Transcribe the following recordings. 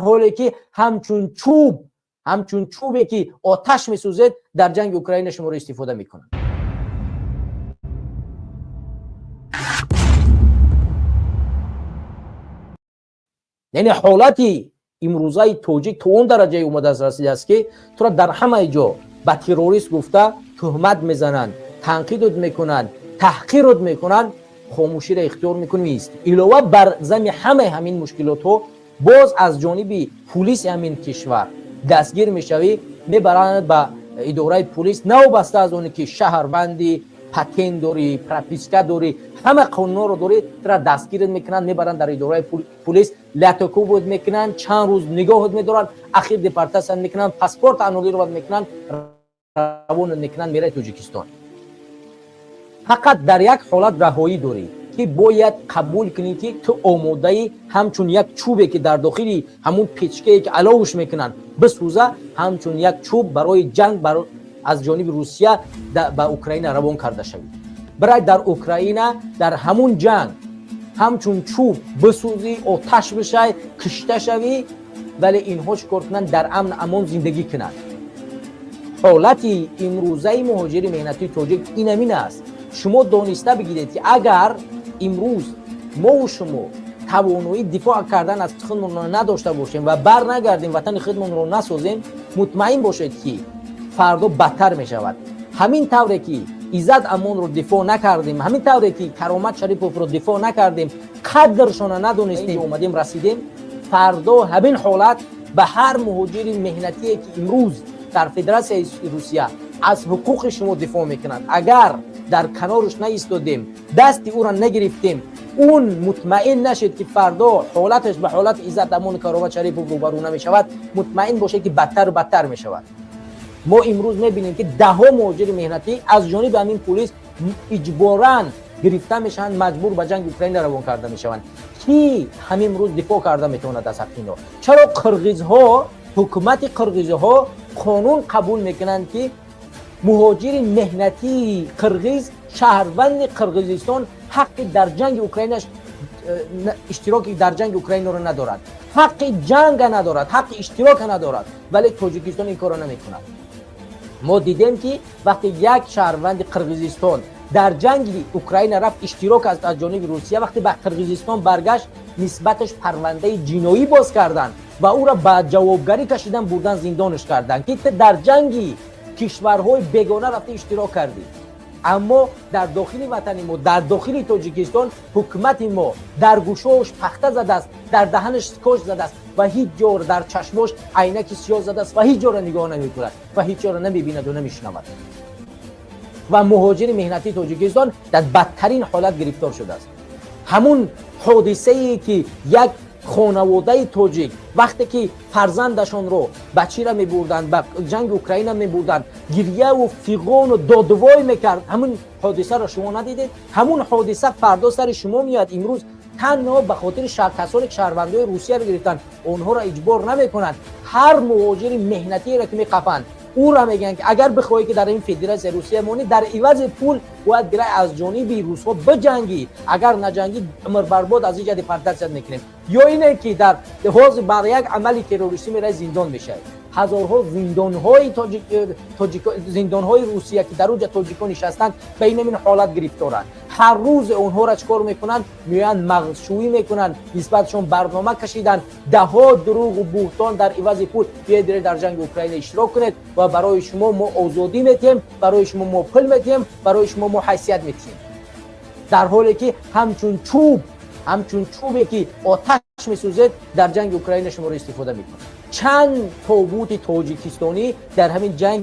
Ҳоле ки ҳамчун чӯбе ки оташ месӯзед, дар ҷанги Украина шуморо истифода мекунанд. Яъне ҳолати имрӯзаи тоҷик то он дараҷае омадааст, расидааст, ки туро дар ҳамаи ҷо ба террорист гуфта туҳмат мезананд, танқидот мекунанд, таҳқирот мекунанд, хомӯширо ихтиёр мекунӣ, меистӣ. Илова бар зами ҳамаи ҳамин мушкилотҳо, боз аз ҷониби пулиси ҳамин кишвар дастгир мешавӣ, мебаранд ба идораи пулис, новобаста аз оне ки шаҳрванди, патент дорӣ, прописка дорӣ, ҳама қонунҳоро дорӣ, тура дастгират мекунанд, мебаранд дар идораи пулис, латокӯбот мекунанд, чанд рӯз нигоҳот медоранд, ахир депортатсия мекунанд, паспорт аннулировать мекунанд, равонат мекунанд, мераи Тоҷикистон. Фақат дар як ҳолат раҳоӣ дорӣ, ки бояд қабул кунӣ, ки ту омодаӣ ҳамчун як чӯбе, ки дар дохили ҳамун печкае, ки аловуш мекунанд, бисӯза, ҳамчун як чӯб барои ҷанг аз ҷониби Русия ба Украина равон карда шавӣ. Бирай дар Украина дар ҳамун ҷанг ҳамчун чӯб бисӯзӣ, оташ бишай, кишта шавӣ, вале инҳо чӣ кор кунанд? Дар амн амон зиндагӣ кунанд. Ҳолати имрӯзаи муҳоҷири меҳнатии тоҷик ин ҳамин аст. Шумо дониста бигиред, ки агар имрӯз мову шумо тавоноии дифоъ кардан аз худмонро надошта бошем ва бар нагардем, ватани худмонро насозем, мутмаин бошед, ки фардо бадтар мешавад. Ҳамин тавре ки Иззат Амонро дифоъ накардем, ҳамин тавре ки Каромат Шариповро дифоъ накардем, қадршона надонистем, омадем, расидем, фардо ҳамин ҳолат ба ҳар муҳоҷири меҳнатие, ки имрӯз дар Федератсияи Русия аз ҳуқуқи шумо дифоъ мекунад, агар дар канораш наистодем, дасти ӯро нагирифтем, он мутмаин нашед, ки фардо ҳолаташ ба ҳолати Иззат Амону Каромат Шарипов рӯбарӯ намешавад. Мутмаин бошед, ки бадтару бадтар мешавад. Мо имрӯз мебинем, ки даҳҳо муҳоҷири меҳнатӣ аз ҷониби ҳамин пулис иҷборан гирифта мешаванд, маҷбур ба ҷанги Украина равон карда мешаванд. Ки ҳамин рӯз дифоъ карда метавонад аз ҳаққи ино? Чаро қирғизҳо, ҳукумати қирғизҳо қонун қабул мекунанд, ки муҳоҷири меҳнатии қирғиз, шаҳрванди Қирғизистон, ҳаққи дар ҷанги Украинаш иштироки дар ҷанги Украинаро надорад, ҳаққи ҷанга надорад, ҳаққи иштирока надорад, вале Тоҷикистон ин корро намекунад? Мо дидем, ки вақте як шаҳрванди Қирғизистон дар ҷанги Украина рафт, иштирок аз ҷониби Русия, вақте ба Қирғизистон баргашт, нисбаташ парвандаи ҷиноӣ боз карданд ва ӯро ба ҷавобгарӣ кашидан, бурдан, зиндонаш карданд, ки ту дар ҷанги кишварҳои бегона рафта иштирок кардӣ. Аммо дар дохили ватани мо, дар дохили Тоҷикистон, ҳукумати мо дар гӯшош пахта задааст, дар даҳанаш скотч задааст ва ҳеҷ ҷо дар чашмош айнаки сиёҳ задааст ва ҳеҷ ҷоро нигоҳ намекунад ва ҳеҷ ҷоро намебинаду намешунавад. Ва муҳоҷири меҳнатии Тоҷикистон дар бадтарин ҳолат гирифтор шудааст. Ҳамун ҳодисае, ки як хонаводаи тоҷик вақте ки фарзандашонро ба чира мебурданд, ба ҷанги Украина мебурданд, гирьяву фиғону додвой мекард, ҳамун ҳодисаро шумо надидед? Ҳамун ҳодиса фардо сари шумо меояд. Имрӯз танҳо ба хотири касоне ки шаҳрвандои Русияро гирифтанд, онҳоро иҷбор намекунанд. Ҳар муҳоҷири меҳнатиеро ки меқафанд, ӯра мегӯянд, ки агар бихоҳӣ, ки дар ин Федератсияи Русия монӣ, дар ивази пул бояд бирай аз ҷониби русҳо биҷангӣ, агар наҷангӣ, умрбарбод аз инҷа депортатсия мекунем, ё ине ки дар ҳозир бар як амали террористӣ мерай, зиндон мешавӣ. Ҳазорҳо зиндонҳои зиндонҳои Русия, ки дар онҷа тоҷикон нишастанд, ба ин ҳамин ҳолат гирифторанд. Ҳар рӯзе онҳоро чӣ кор мекунанд? Меоянд, мағзшӯӣ мекунанд, нисбатшон барнома кашиданд, даҳҳо дурӯғу буҳтон. Дар ивази пул биёед дар ҷанги Украина иштирок кунед ва барои шумо мо озодӣ метиҳем, барои шумо мо пул метиҳем, барои шумо мо ҳайсият метиҳем, дар ҳоле ки ҳамчун чӯбе, ки оташ месӯзед, дар ҷанги Украина шуморо истифода мекунад. Чанд тобути тоҷикистонӣ дар ҳамин ҷанг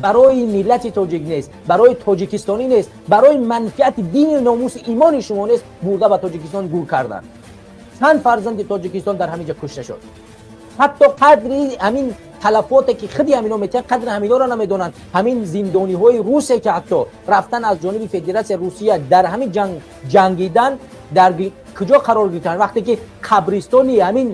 барои миллати тоҷик нест, барои тоҷикистонӣ нест, барои манфиати дини, номуси, имони шумо нест, бурда ба Тоҷикистон гур карданд? Чанд фарзанди Тоҷикистон дар ҳамин ҷа кушта шуд? Ҳатто қадри ҳамин талафоте, ки худи ҳамино метиҳанд, қадри ҳаминоро намедонанд. Ҳамин зиндониҳои русе, ки ҳатто рафтан аз ҷониби Федератсияи Русия дар ҳамин ҷанг ҷангидан, дар куҷо қарор гирифтанд? Вақте ки қабристони ҳамин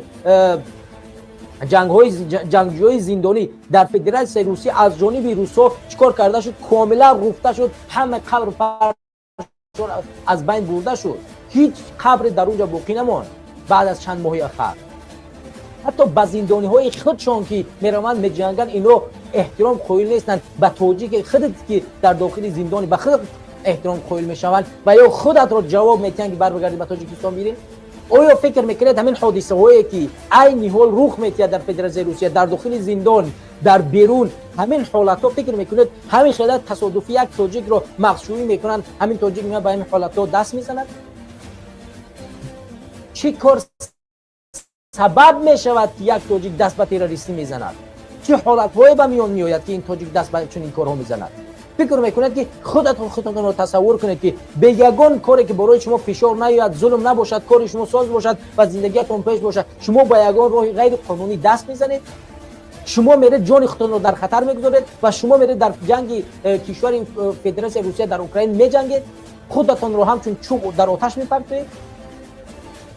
ҷангҳои ҷангҷӯёи зиндонӣ дар Федератсияи Русия аз ҷониби русҳо чӣ кор карда шуд? Комилан руфта шуд, ҳама қабр аз байн бурда шуд, ҳеҷ қабре дар он ҷо боқӣ намонд. Баъд аз чанд моҳи охир ҳатто ба зиндониҳои худшон, ки мераванд, меҷанганд, ино эҳтиром қоил нестанд. Ба тоҷики худат, ки дар дохили зиндони, ба худ эҳтиром қоил мешаванд ва ё худатро ҷавоб метиҳанд, ки барбигардӣ, ба Тоҷикистон бирӣ. Оё фикр мекунед, ҳамин ҳодисаҳое, ки айни ҳол рух метиҳад дар Федератсияи Русия, дар дохили зиндон, дар берун, ҳамин ҳолатҳо, фикр мекунед, ҳамин хела тасодуфӣ як тоҷикро мағзшӯӣ мекунанд, ҳамин тоҷик меояд, ба ҳамин ҳолатҳо даст мезанад? Чӣ кор сабаб мешавад, ки як тоҷик даст ба террористӣ мезанад? Чӣ ҳолатҳое ба миён меояд, ки ин тоҷик даст ба чунин корҳо мезанад? Фикр мекунед, ки худатон худатонро тасаввур кунед, ки бе ягон коре, ки барои шумо фишор наёяд, зулм набошад, кори шумо соз бошад ва зиндагиятон пеш бошад, шумо ба ягон роҳи ғайриқонунӣ даст мезанед? Шумо меред, ҷони худтонро дар хатар мегузоред ва шумо меред, дар ҷанги кишвари Федератсияи Русия дар Украин меҷангед, худатонро ҳамчун чӯб дар оташ мепартоед.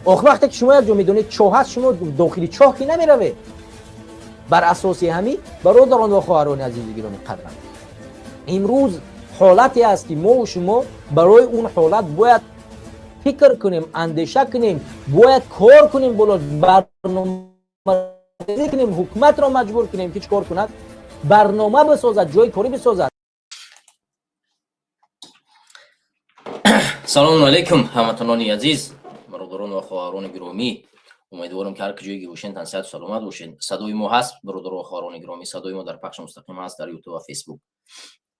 Охир вақте ки шумо як ҷо медонед, чоҳ ҳаст, шумо дохили чоҳ ки намеравед. Бар асоси ҳамин, бародарон ва хоҳарони азизу гироми қадрам, имрӯз ҳолате аст, ки мову шумо барои он ҳолат бояд фикр кунем, андеша кунем, бояд кор кунем, боло барномарезӣ кунем, ҳукуматро маҷбур кунем, ки чӣ кор кунад: барнома бисозад, ҷои корӣ бисозад. Салому алайкум, ҳамватанони азиз, бародарон ва хоҳарони гиромӣ. Умедворам, ки ҳар куҷое ки бошед, тансиҳату саломат бошед. Садои мо ҳаст, бародару ва хоҳарони гиромӣ? Садои мо дар пахши мустақим ҳаст дар Ютуб ва Фейсбук?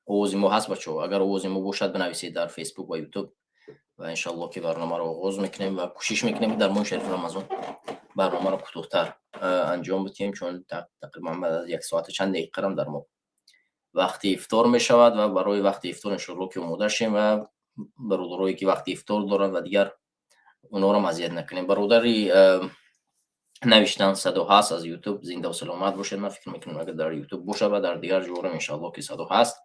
Овози мо ҳаст, бачаҳо? Агар овози мо бошад, бинависед дар Фейсбук ва Ютуб. Ва иншаллоҳ, ки барномаро оғоз мекунем ва кӯшиш мекунем, ки дар моҳи шарифи Рамазон барномаро кӯтоҳтар анҷом бидиҳем, чун тақрибан баъд аз як соату чанд дақиқарам дар мо вақти ифтор мешавад ва барои вақти ифтор, иншоалло, ки омода шем ва бародарое, ки вақти ифтор доранд ва дигар онҳоро азият накунем. Бародари навиштан, садо ҳаст аз Ютуб. Зиндаву саломат бошед. Ман фикр мекунам, агар дар Ютуб бошад ва дар дигар ҷоҳорам, иншоалло, ки садо ҳаст.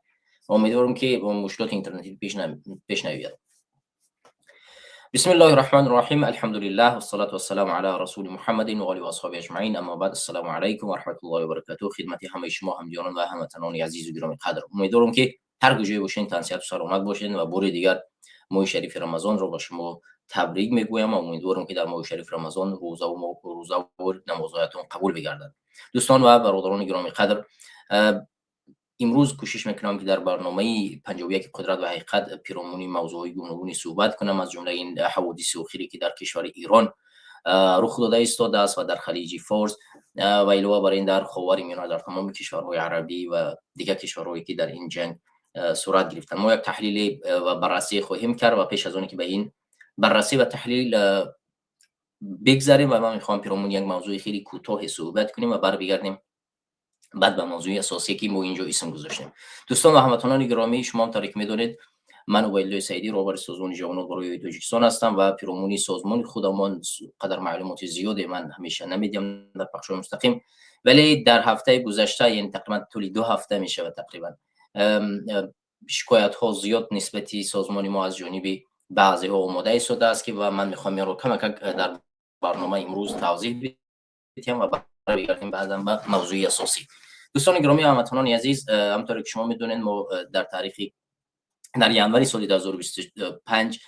Умедворам, ки мушкилоти интернетӣ пеш наояд. بسم الله الرحمن الرحيم، الحمد لله والصلاة والسلام على رسول محمد وآله وأصحابه أجمعين، أما بعد، السلام عليكم ورحمة الله وبركاته. خدمت ҳамаи шумо, ҳамдиёрон ва ҳамватанони азизу гиромӣ қадр, умедворам, ки ҳар куҷое бошед, тансиҳату саломат бошед ва бори дигар моҳи шарифи Рамазонро ба шумо табрик мегӯям ва умедворам, ки дар моҳи шарифи Рамазон рӯзаву намозҳоятон қабул бигардад. Дӯстон ва бародарони гиромӣ қадр, имрӯз кӯшиш мекунам, ки дар барномаи 51 қудрат ва ҳақиқат пиромуни мавзӯъҳои гуногуни суҳбат кунам, аз ҷумла ин ҳаводиси охире, ки дар кишвари Эрон рух дода истодааст ва дар Халиҷи Форс ва илова бар ин дар Ховари Миёна, дар тамоми кишварҳои арабӣ ва дигар кишварҳое, ки дар ин ҷанг сурат гирифтанд. Мо як таҳлили ва баррасӣ хоҳем кард ва пеш аз оне ки ба ин баррасӣ ва таҳлил бигзарем ва ман мехоҳам пиромуни як мавзӯи хеле кӯтоҳе суҳбат кунем ва барбигардем баъд ба мавзӯи асосие, ки мо инҷо исм гузоштем. Дӯстон ва ҳамватанони гиромӣ, шумо ҳам тавре ки медонед, ман Убайдуллои Саидӣ, роҳбари Созмони ҷавонон барои Тоҷикистон ҳастам ва пиромуни созмони худамон қадар маълумоти зиёде ман ҳамеша намедиҳам дар пахшҳои мустақим. Вале дар ҳафтаи гузашта, яъне тақрибан тӯли 2 ҳафта мешавад, тақрибан шикоятҳо зиёд нисбати созмони мо аз ҷониби баъзеҳо омода истодааст, ки ва ман мехоҳам инро камакак дар барномаи имрӯз тавзеҳ бидиҳам ва бармегардем баъдан ба мавзӯи асосӣ. Дӯстони гиромӣ, ҳамватанони азиз, ҳамонтавре ки шумо медонед, мо дар таърихи дар январи соли 2025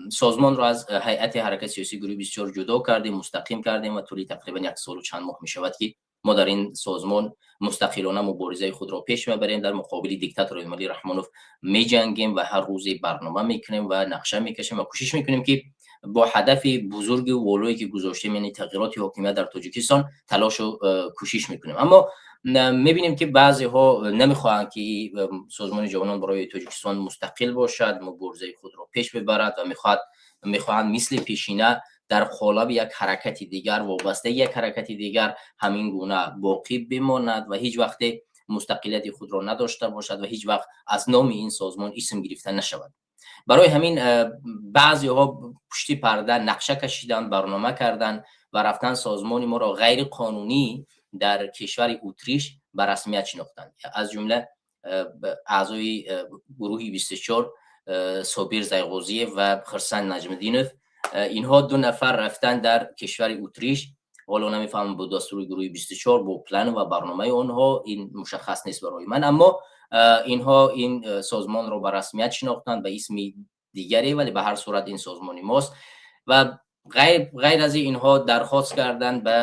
созмонро аз ҳайати ҳаракати сиёсии гурӯҳи 24 ҷудо кардем, мустақим кардем ва тӯли тақрибан як солу чанд моҳ мешавад, ки мо дар ин созмон мустақилона муборизаи худро пеш мебарем, дар муқобили диктатор Эмомалӣ Раҳмонов меҷангем ва ҳар рӯзе барнома мекунем ва нақша мекашем ва кӯшиш мекунем, ки бо ҳадафи бузурги волое, ки гузоштем, яъне тағйироти ҳокимият дар Тоҷикистон, талошу кӯшиш мекунем. Аммо мебинем, ки баъзеҳо намехоҳанд, ки Созмони ҷавонон барои Тоҷикистон мустақил бошад, муборизаи худро пеш бибарад ва мехоҳанд мисли пешина дар қолаби як ҳаракати дигар, вобастаи як ҳаракати дигар ҳамин гуна боқӣ бимонад ва ҳеҷ вақте мустақилияти худро надошта бошад ва ҳеҷ вақт аз номи ин созмон исм гирифта нашавад. Барои ҳамин баъзеҳо пушти парда нақша кашиданд, барнома карданд ва рафтан созмони моро ғайриқонунӣ дар кишвари Утриш ба расмият шинохтанд. Аз ҷумла аъзои гурӯҳи 24, Собир Зайғозиев ва Хирсанд Наҷмиддинов. Инҳо ду нафар рафтан дар кишвари Утриш. Ҳоло намефаҳмам, бо дастури гурӯҳи 24, бо план ва барномаи онҳо, ин мушаххас нест барои ман. Аммо инҳо ин созмонро ба расмият шинохтанд ба исми дигаре, вале ба ҳар сурат ин созмони мост. Ва Ғайр аз инҳо дархост карданд ба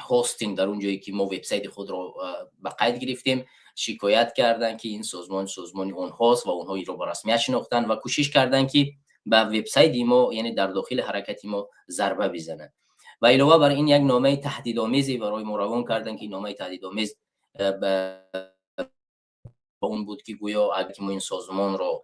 хостинг, дар он ҷое ки мо вебсайти худро ба қайд гирифтем, шикоят карданд, ки ин созмон созмони онҳост ва онҳо инро ба расмият шинохтанд ва кӯшиш карданд, ки ба вебсайти мо, яъне дар дохили ҳаракати мо, зарба бизананд. Ва илова бар ин як номаи таҳдидомезе барои мо равон карданд, ки номаи таҳдидомез ба он буд, ки гӯё агар мо ин созмонро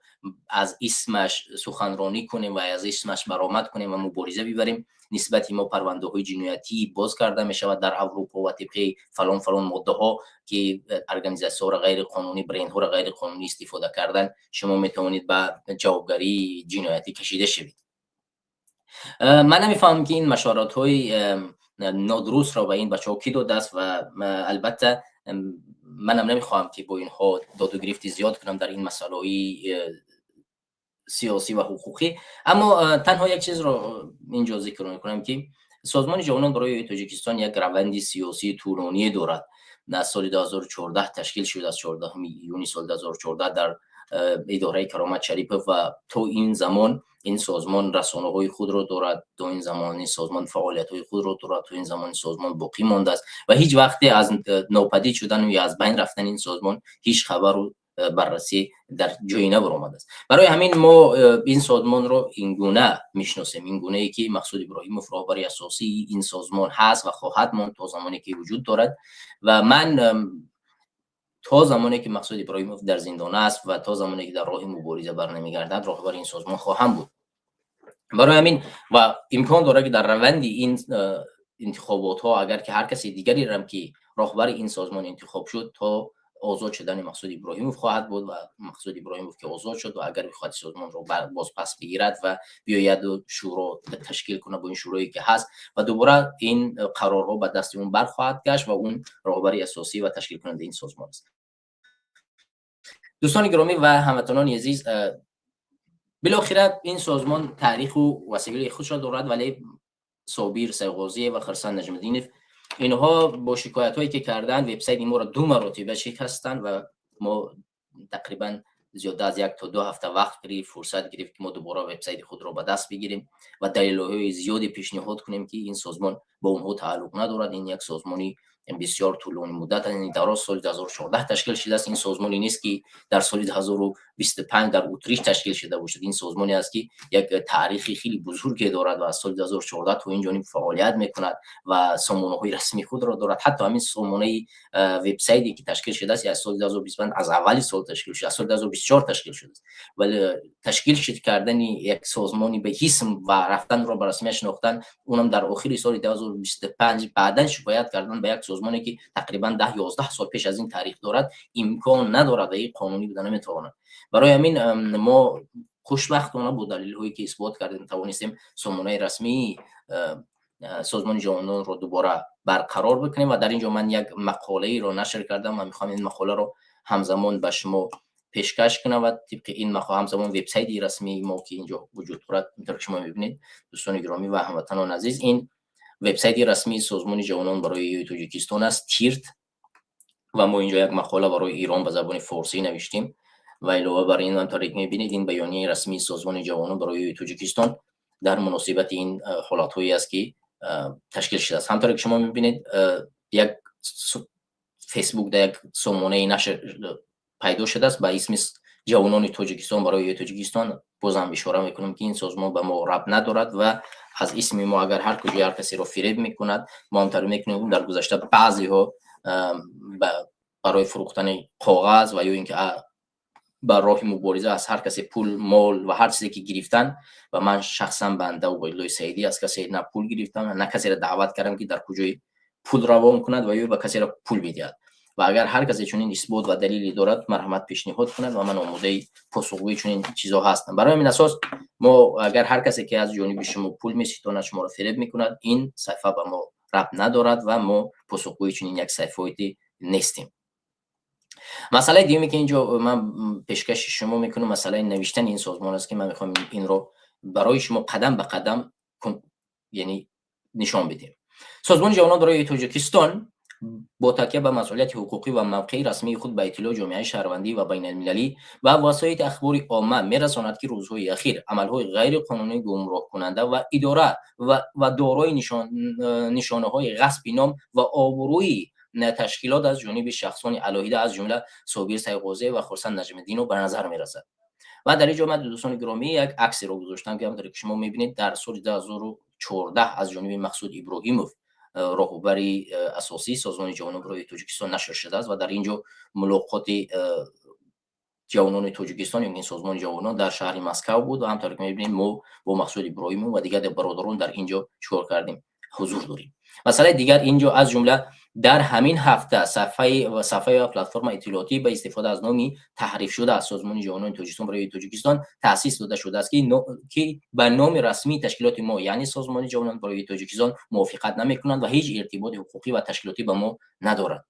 аз исмаш суханронӣ кунем ва аз исмаш баромад кунем ва мубориза бибарем, нисбати мо парвандаҳои ҷиноятӣ боз карда мешавад дар Аврупо ва тибқи фалон фалон моддаҳо, ки организатсияҳоро ғайриқонунӣ, брендҳоро ғайриқонунӣ истифода кардан, шумо метавонед ба ҷавобгарии ҷиноятӣ кашида шавед. Ман намефаҳмам, ки ин машваратҳои нодурустро ба ин бачаҳо кӣ додааст ва албатта манам намехоҳам, ки бо инҳо доду гирифти зиёд кунам дар ин масъалаҳои сиёсӣ ва ҳуқуқӣ, аммо танҳо як чизро инҷо зикр мекунам, ки Созмони ҷавонон барои Тоҷикистон як раванди сиёсии тӯлоние дорад. Аз соли 2014 ташкил шуд, аз 14 июни соли 2014 дар идораи Каромат Шарипов, ва то ин замон ин созмон расонаҳои худро дорад, то ин замон ин созмон фаъолиятҳои худро дорад, то ин замон ин созмон боқӣ мондааст ва ҳеҷ вақте аз нопадид шудану ё аз байн рафтани ин созмон ҳеҷ хабару баррасӣ дар ҷое набаромадааст. Барои ҳамин мо ин созмонро ин гуна мешиносем, ин гунае ки Мақсуд Иброҳимов роҳбари асосии ин созмон ҳаст ва хоҳад монд то замоне ки вуҷуд дорад. Ва ман то замоне ки Мақсуд Иброҳимов дар зиндон аст ва то замоне ки дар роҳи мубориза барнамегардад, роҳбари ин созмон хоҳам буд. Барои ҳамин ва имкон дорад, ки дар раванди ин интихоботҳо, агар ки ҳар каси дигареам ки роҳбари ин созмон интихоб шуд, то озод шудани Мақсуд Иброҳимов хоҳад буд. Ва Мақсуд Иброҳимов ки озод шуд ва агар бихоҳад созмонро бозпас бигирад ва биёяду шӯро ташкил кунад бо ин шӯрое ки ҳаст, ва дубора ин қарорҳо ба дасти он бархоҳад гашт ва он роҳбари асосӣ ва ташкилкунандаи ин созмон аст. Дӯстони гиромӣ ва ҳамватанони азиз, билохира ин созмон таъриху василаи худро дорад, вале Собир Сайғозиев ва Хирсан Наҷмиддинов инҳо бо шикоятҳое ки карданд, вебсайти моро ду маротиба шикастанд ва мо тақрибан зиёда аз 1 то 2 ҳафта вақт гирифт, фурсат гирифт, ки мо дубора вебсайти худро ба даст бигирем ва далелҳои зиёде пешниҳод кунем, ки ин созмон ба онҳо тааллуқ надорад. Ин як созмони бисёр тӯлонӣ муддат, дароз, соли 2014 ташкил шудааст. Ин созмоне нест, ки дар соли 2025 дар Утриш ташкил шуда бошад. Ин созмоне аст, ки як таърихи хеле бузурге дорад ва аз соли 2014 то ин ҷониб фаъолият мекунад ва сомонаҳои расмии худро дорад. Ҳатто ҳамин сомонаи вебсайте ки ташкил шудааст, аз соли 2025, аз аввали сол ташкил шуд, аз соли 2024 ташкил шудааст. Вале ташкил шуд кардани як созмони ба исм ва рафтанро ба расмият шинохтан, унам дар охири соли 2025, баъдан шикоят кардан ба як созмоне, ки тақрибан 10-11 сол пеш аз ин таърих дорад, имкон надорад ва ин қонунӣ буда наметавонад. Барои ҳамин мо хушбахтона бо далелҳое ки исбот кардем, тавонистем сомонаи расмии Созмони ҷавононро дубора барқарор бикунем. Ва дар ин ҷо ман як мақолаеро нашр кардам ва мехоҳам ин мақоларо ҳамзамон ба шумо пешкаш кунам. Ва тибқи ин ҳамзамон вебсайти расмии мо, ки инҷо вуҷуд дорад, интавр ки шумо мебинед, дӯстони гиромӣ ва ҳамватанони азиз, ин вебсайти расмии Созмони ҷавонон барои Тоҷикистон аст, ТИРТ. Ва мо инҷо як мақола барои Эрон ба забони форсӣ навиштем. Ва илова бар ин, ҳамтавре ки мебинед, ин баёнияи расмии Созмони ҷавонон барои Тоҷикистон дар муносибати ин ҳолатҳое аст, ки ташкил шудааст. Ҳамтавре ки шумо мебинед, як Фейсбук дар як сомонаи нашр пайдо шудааст ба исми Ҷавонони Тоҷикистон барои Тоҷикистон. Бозам ишора мекунам, ки ин созмон ба мо рабт надорад ва аз исми мо агар ҳар куҷо ҳар касеро фиреб мекунад, мо ҳамтавр мекунем. Дар гузашта баъзеҳо барои фурӯхтани коғаз ва ё ин ки ба роҳи мубориза аз ҳар касе пул, мол ва ҳар чизе ки гирифтан, ва ман шахсан, банда Убайдуллои Саидӣ, аз касе на пул гирифтам, на касеро даъват кардам, ки дар куҷои пул равон кунад ва ё ба касеро пул бидиҳад. Ва агар ҳар касе чунин исбот ва далеле дорад, марҳамат, пешниҳод кунад ва ман омодаи посухгӯи чунин чизҳо ҳастам. Барои ҳамин асос мо агар ҳар касе ки аз ҷониби шумо пул меситонад, шуморо фиреб мекунад, ин саҳифа ба мо рабт надорад ва мо посухгӯи чунин як саҳифаоти нестем. Масъалаи дуюме, ки инҷо ман пешкаши шумо мекунам, масъалаи навиштани ин созмон аст, ки ман мехоҳам инро барои шумо қадам ба қадам, яъне нишон бидиҳем. Созмони ҷавонон барои Тоҷикистон Бо такя ба масъулияти ҳуқуқӣ ва мавқеи расмии худ ба иттилои ҷомеаи шаҳрвандӣ ва байналмилалӣ ва васоити ахбори омма мерасонад, ки рӯзҳои ахир амалҳои ғайриқонунӣ, гумроҳкунанда ва идора ва дорои нишонаҳои ғасби ном ва обрӯи ташкилот аз ҷониби шахсони алоҳида, аз ҷумла Собир Сайғозиев ва Хурсанд Наҷмиддинов, ба назар мерасад. Ва дар ин ҷо ман, дӯстони гиромӣ, як аксеро гузоштам, ки ҳамонтаре ки шумо мебинед, дар соли 2014 аз ҷониби Мақсуд Иброҳимов, роҳбари асосии Созмони ҷавонон барои Тоҷикистон, нашр шудааст. Ва дар ин ҷо мулоқоти ҷавонони Тоҷикистон ё Созмони ҷавонон дар шаҳри Москав буд. Ва ҳамтавре ки мебинем, мо бо Мақсуд Иброҳимов ва дигар бародарон дар ин ҷо чикор кардем, ҳузур дорем. Масъалаи дигар ин ҷо, аз ҷумла дар ҳамин ҳафта сафҳаи ва платформа иттилоотӣ ба истифода аз номи таҳрифшуда аз Созмони ҷавонони Тоҷикистон барои Тоҷикистон таъсис дода шудааст, ки ба номи расмии ташкилоти мо, яъне Созмони ҷавонон барои Тоҷикистон, мувофиқат намекунанд ва ҳеҷ иртиботи ҳуқуқӣ ва ташкилотӣ ба мо надорад.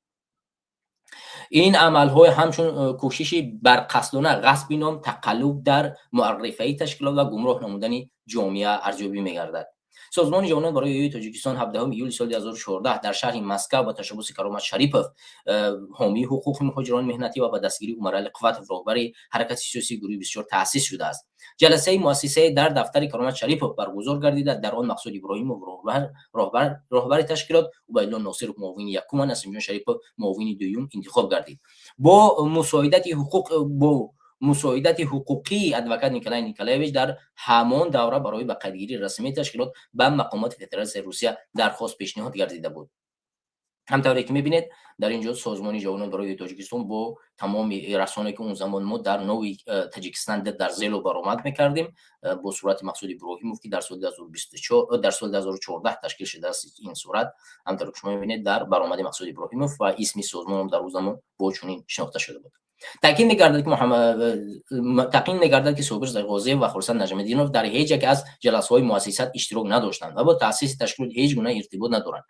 Ин амалҳои ҳамчун кӯшиши барқасдона ғасби ном, тақаллуб дар муаррифаи ташкилот ва гумроҳ намудани ҷомеа арзёбӣ мегардад. Созмони ҷавонон барои Тоҷикистон 17 июли соли 2014 дар шаҳри Москав ба ташаббуси Каромат Шарипов, ҳомии ҳуқуқи муҳоҷирони меҳнатӣ, ва ба дастгирии Умарали Қувватов, роҳбари ҳаракати сиёсии гурӯҳи 24, таъсис шудааст. Ҷаласаи муассисае дар дафтари Каромат Шарипов баргузор гардида, дар он Мақсуд Иброҳимов, роҳбари ташкилот, Убайдулло Носиров, муовини якум, ва Насимҷон Шарипов, муовини дуюм, интихоб гардид. Бо мусоидати ҳуқуқии адвокат Николай Николаевич дар ҳамон давра барои ба қайдгирии расмии ташкилот ба мақомоти Федератсияи Русия дархост пешниҳод гардида буд. Ҳамтавре ки мебинед, дар ин ҷо Созмони ҷавонон барои Тоҷикистон бо тамоми расоне, ки он замон мо дар Новый Таҷикистан дар Зело баромад мекардем, бо сурати Мақсуд Иброҳимов, ки дар соли 2024, дар соли 2014 ташкил шудааст ин сурат. Ҳамтавре ки шумо мебинед, дар баромади Мақсуд Иброҳимов ва исми созмонам дар он замон бо чунин шинохта шуда буд. Таъкид мегардад, ки Собир Зайғозиев ва Хурсанд Наҷмиддинов дар ҳеҷ яке аз ҷаласаҳои муассисат иштирок надоштанд ва бо таъсиси ташкилот ҳеҷ гуна иртибот надоранд.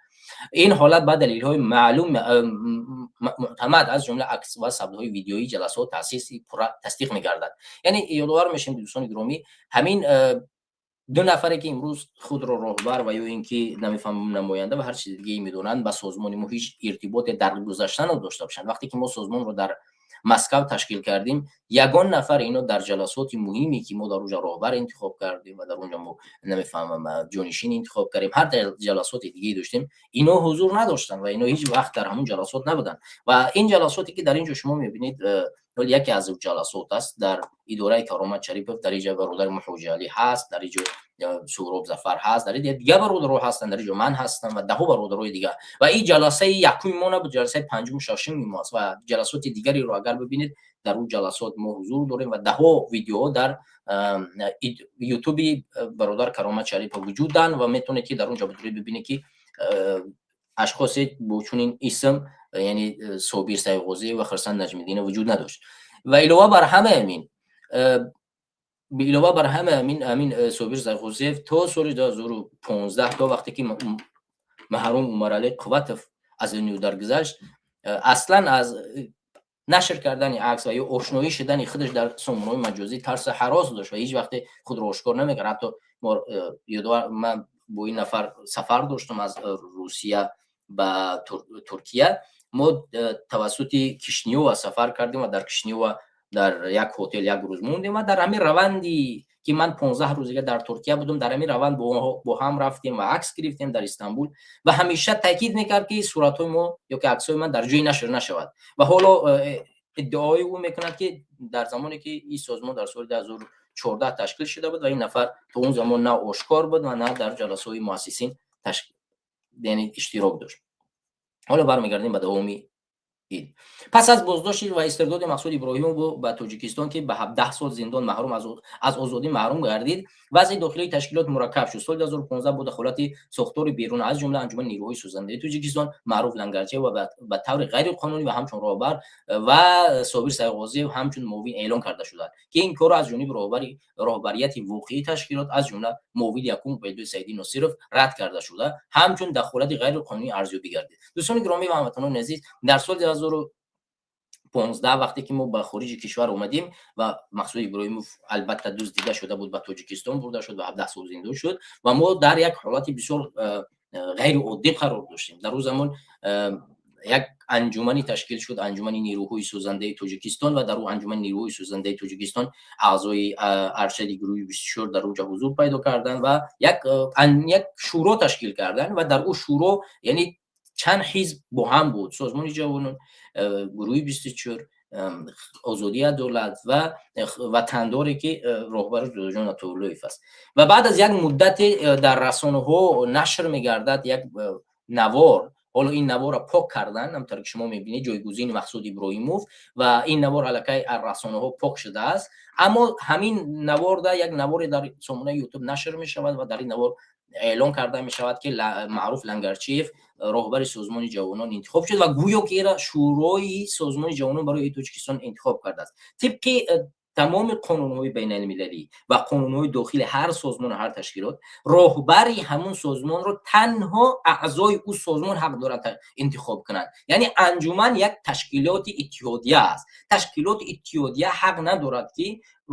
Ин ҳолат ба далелҳои маълум мӯътамад, аз ҷумла акс ва сабтҳои видеоии ҷаласаҳо таъсиси пурра тасдиқ мегардад. Яъне ёдовар мешавем, ки, дӯстони гиромӣ, ҳамин ду нафаре, ки имрӯз худро роҳбар ва ё ин ки намефаҳмам, намоянда ва ҳар чизи дигае медонанд, ба созмони мо ҳеҷ иртиботе дар гузашта надошта бошанд. Вақте ки мо созмонро дар Москав ташкил кардем, ягон нафар ино дар ҷаласоти муҳиме, ки мо дар онҷо роҳбар интихоб кардем ва дар онҷо мо, намефаҳмам, ҷонишин интихоб кардем, ҳар ҷаласоти дигае доштем, ино ҳузур надоштанд ва ино ҳеҷ вақт дар ҳамон ҷаласот набуданд. Ва ин ҷаласоте, ки дар ин ҷо шумо мебинед, яке аз ҷаласот аст дар идораи Каромат Шарипов. Дар инҷа бародари Муҳоҷиалӣ ҳаст, дар инҷо Суҳроб Зафар ҳаст, дар инҷо дигар бародаро ҳастанд, дар инҷо ман ҳастам ва даҳо бародарои дигар. Ва ин ҷаласаи якуми мо набуд, ҷаласаи панҷуму шашуми мо аст. Ва ҷаласоти дигареро агар бибинед, дар он ҷаласот мо ҳузур дорем ва даҳо видеоҳо дар Ютуби бародар Каромат Шарипов вуҷуданд ва метавонед, ки дар он ҷо бибинед, ки ашхосе бо чунин исм, яъне Собир Сайғозиев ва Хурсанд Наҷмиддинов, вуҷуд надошт. Ва илова бар ҳама ҳамин Собир Сайғозиев то соли 2015, то вақте ки маҳрум Умаралӣ Қувватов аз дунё даргузашт, аслан аз нашр кардани акс ва ё ошноӣ шудани худаш дар сомонаҳои маҷозӣ тарсу ҳарос дошт ва ҳеҷ вақте худро ошкор намекард. Ҳатто ман бо ин нафар сафар доштам аз Русия ба Туркия. Мо тавассути Кишинёва сафар кардем ва дар Кишинёва дар як ҳотел як рӯз мондем. Ва дар ҳамин раванди, ки ман 15 рӯз дига дар Туркия будам, дар ҳамин раванд бо ҳам рафтем ва акс гирифтем дар Истанбул. Ва ҳамеша таъкид мекард, ки суратҳои мо ё ки аксҳои ман дар ҷое нашр нашавад. Ва ҳоло иддаои ӯ мекунад, ки дар замоне ки ин созмон дар соли 2014 ташкил шуда буд ва ин нафар то он замон на ошкор буд ва на дар ҷаласаҳои муассисин, яъне, иштирок дошт. Ҳоло бармегардем ба давоми ин. Пас аз боздошти ва истирдоди Мақсуд Иброҳимов ба Тоҷикистон, ки ба 17 сол зиндон маҳрум аз озодӣ маҳрум гардид, вазъи дохилии ташкилот мураккаб шуд. Соли 2015 бо дахолати сохтори берун, аз ҷумла Анҷумани нерӯҳои созандаи Тоҷикистон, маъруф Лангарча, ва ба таври ғайриқонунӣ ва ҳамчун роҳбар ва Собир Сайғозиев ҳамчун муовин эълон карда шуданд, ки ин корро аз ҷониби роҳбарияти воқеии ташкилот, аз ҷумла муовини якум Убайдуллои Саидӣ Носиров, рад карда шуда, ҳамчун дахолати ғайриқонунӣ арзёбӣ гардид. Дӯстони гиромӣ ва ҳамватанони азиз, дар соли 2015, вақте ки мо ба хориҷи кишвар омадем ва Мақсуд Иброҳимов албатта дуздида шуда буд, ба Тоҷикистон бурда шуд ва 17 сол зиндон шуд ва мо дар як ҳолати бисёр ғайриоддӣ қарор доштем. Дар он замон Як анҷуманӣ ташкил шуд, Анҷумани нерӯҳои созандаи Тоҷикистон, ва дар ӯ Анҷумани нерӯҳои созандаи Тоҷикистон аъзои аршади гурӯҳи 24 дар ӯ ҷо ҳузур пайдо карданд ва як шӯро ташкил карданд. Ва дар ӯ шӯро, яъне, чанд ҳизб бо ҳам буд: Созмони ҷавонон, гурӯҳи 24, Озодӣ, Адолат ва Ватандоре, ки роҳбараш Додоҷон Атоуллоев аст. Ва баъд аз як муддате дар расонаҳо нашр мегардад як навор. Ҳоло ин наворро пок кардан, ҳамтавре ки шумо мебинед, ҷойгузини Мақсуд Иброҳимов, ва ин навор аллакай аз расонаҳо пок шудааст. Аммо ҳамин наворда, як наворе дар сомонаи Ютуб нашр мешавад ва дар ин навор эълон карда мешавад, ки Маъруф Лангарчиев роҳбари Созмони ҷавонон интихоб шуд ва гӯё ки ира Шӯрои Созмони ҷавонон барои Тоҷикистон интихоб кардааст. Тибқи тамоми қонунҳои байналмилалӣ ва қонунҳои дохили ҳар созмону ҳар ташкилот, роҳбари ҳамун созмонро танҳо аъзои ӯ созмон ҳақ дорад интихоб кунанд. Яъне анҷуман як ташкилоти иттиҳодия аст. Ташкилоти иттиҳодия ҳақ надорад, ки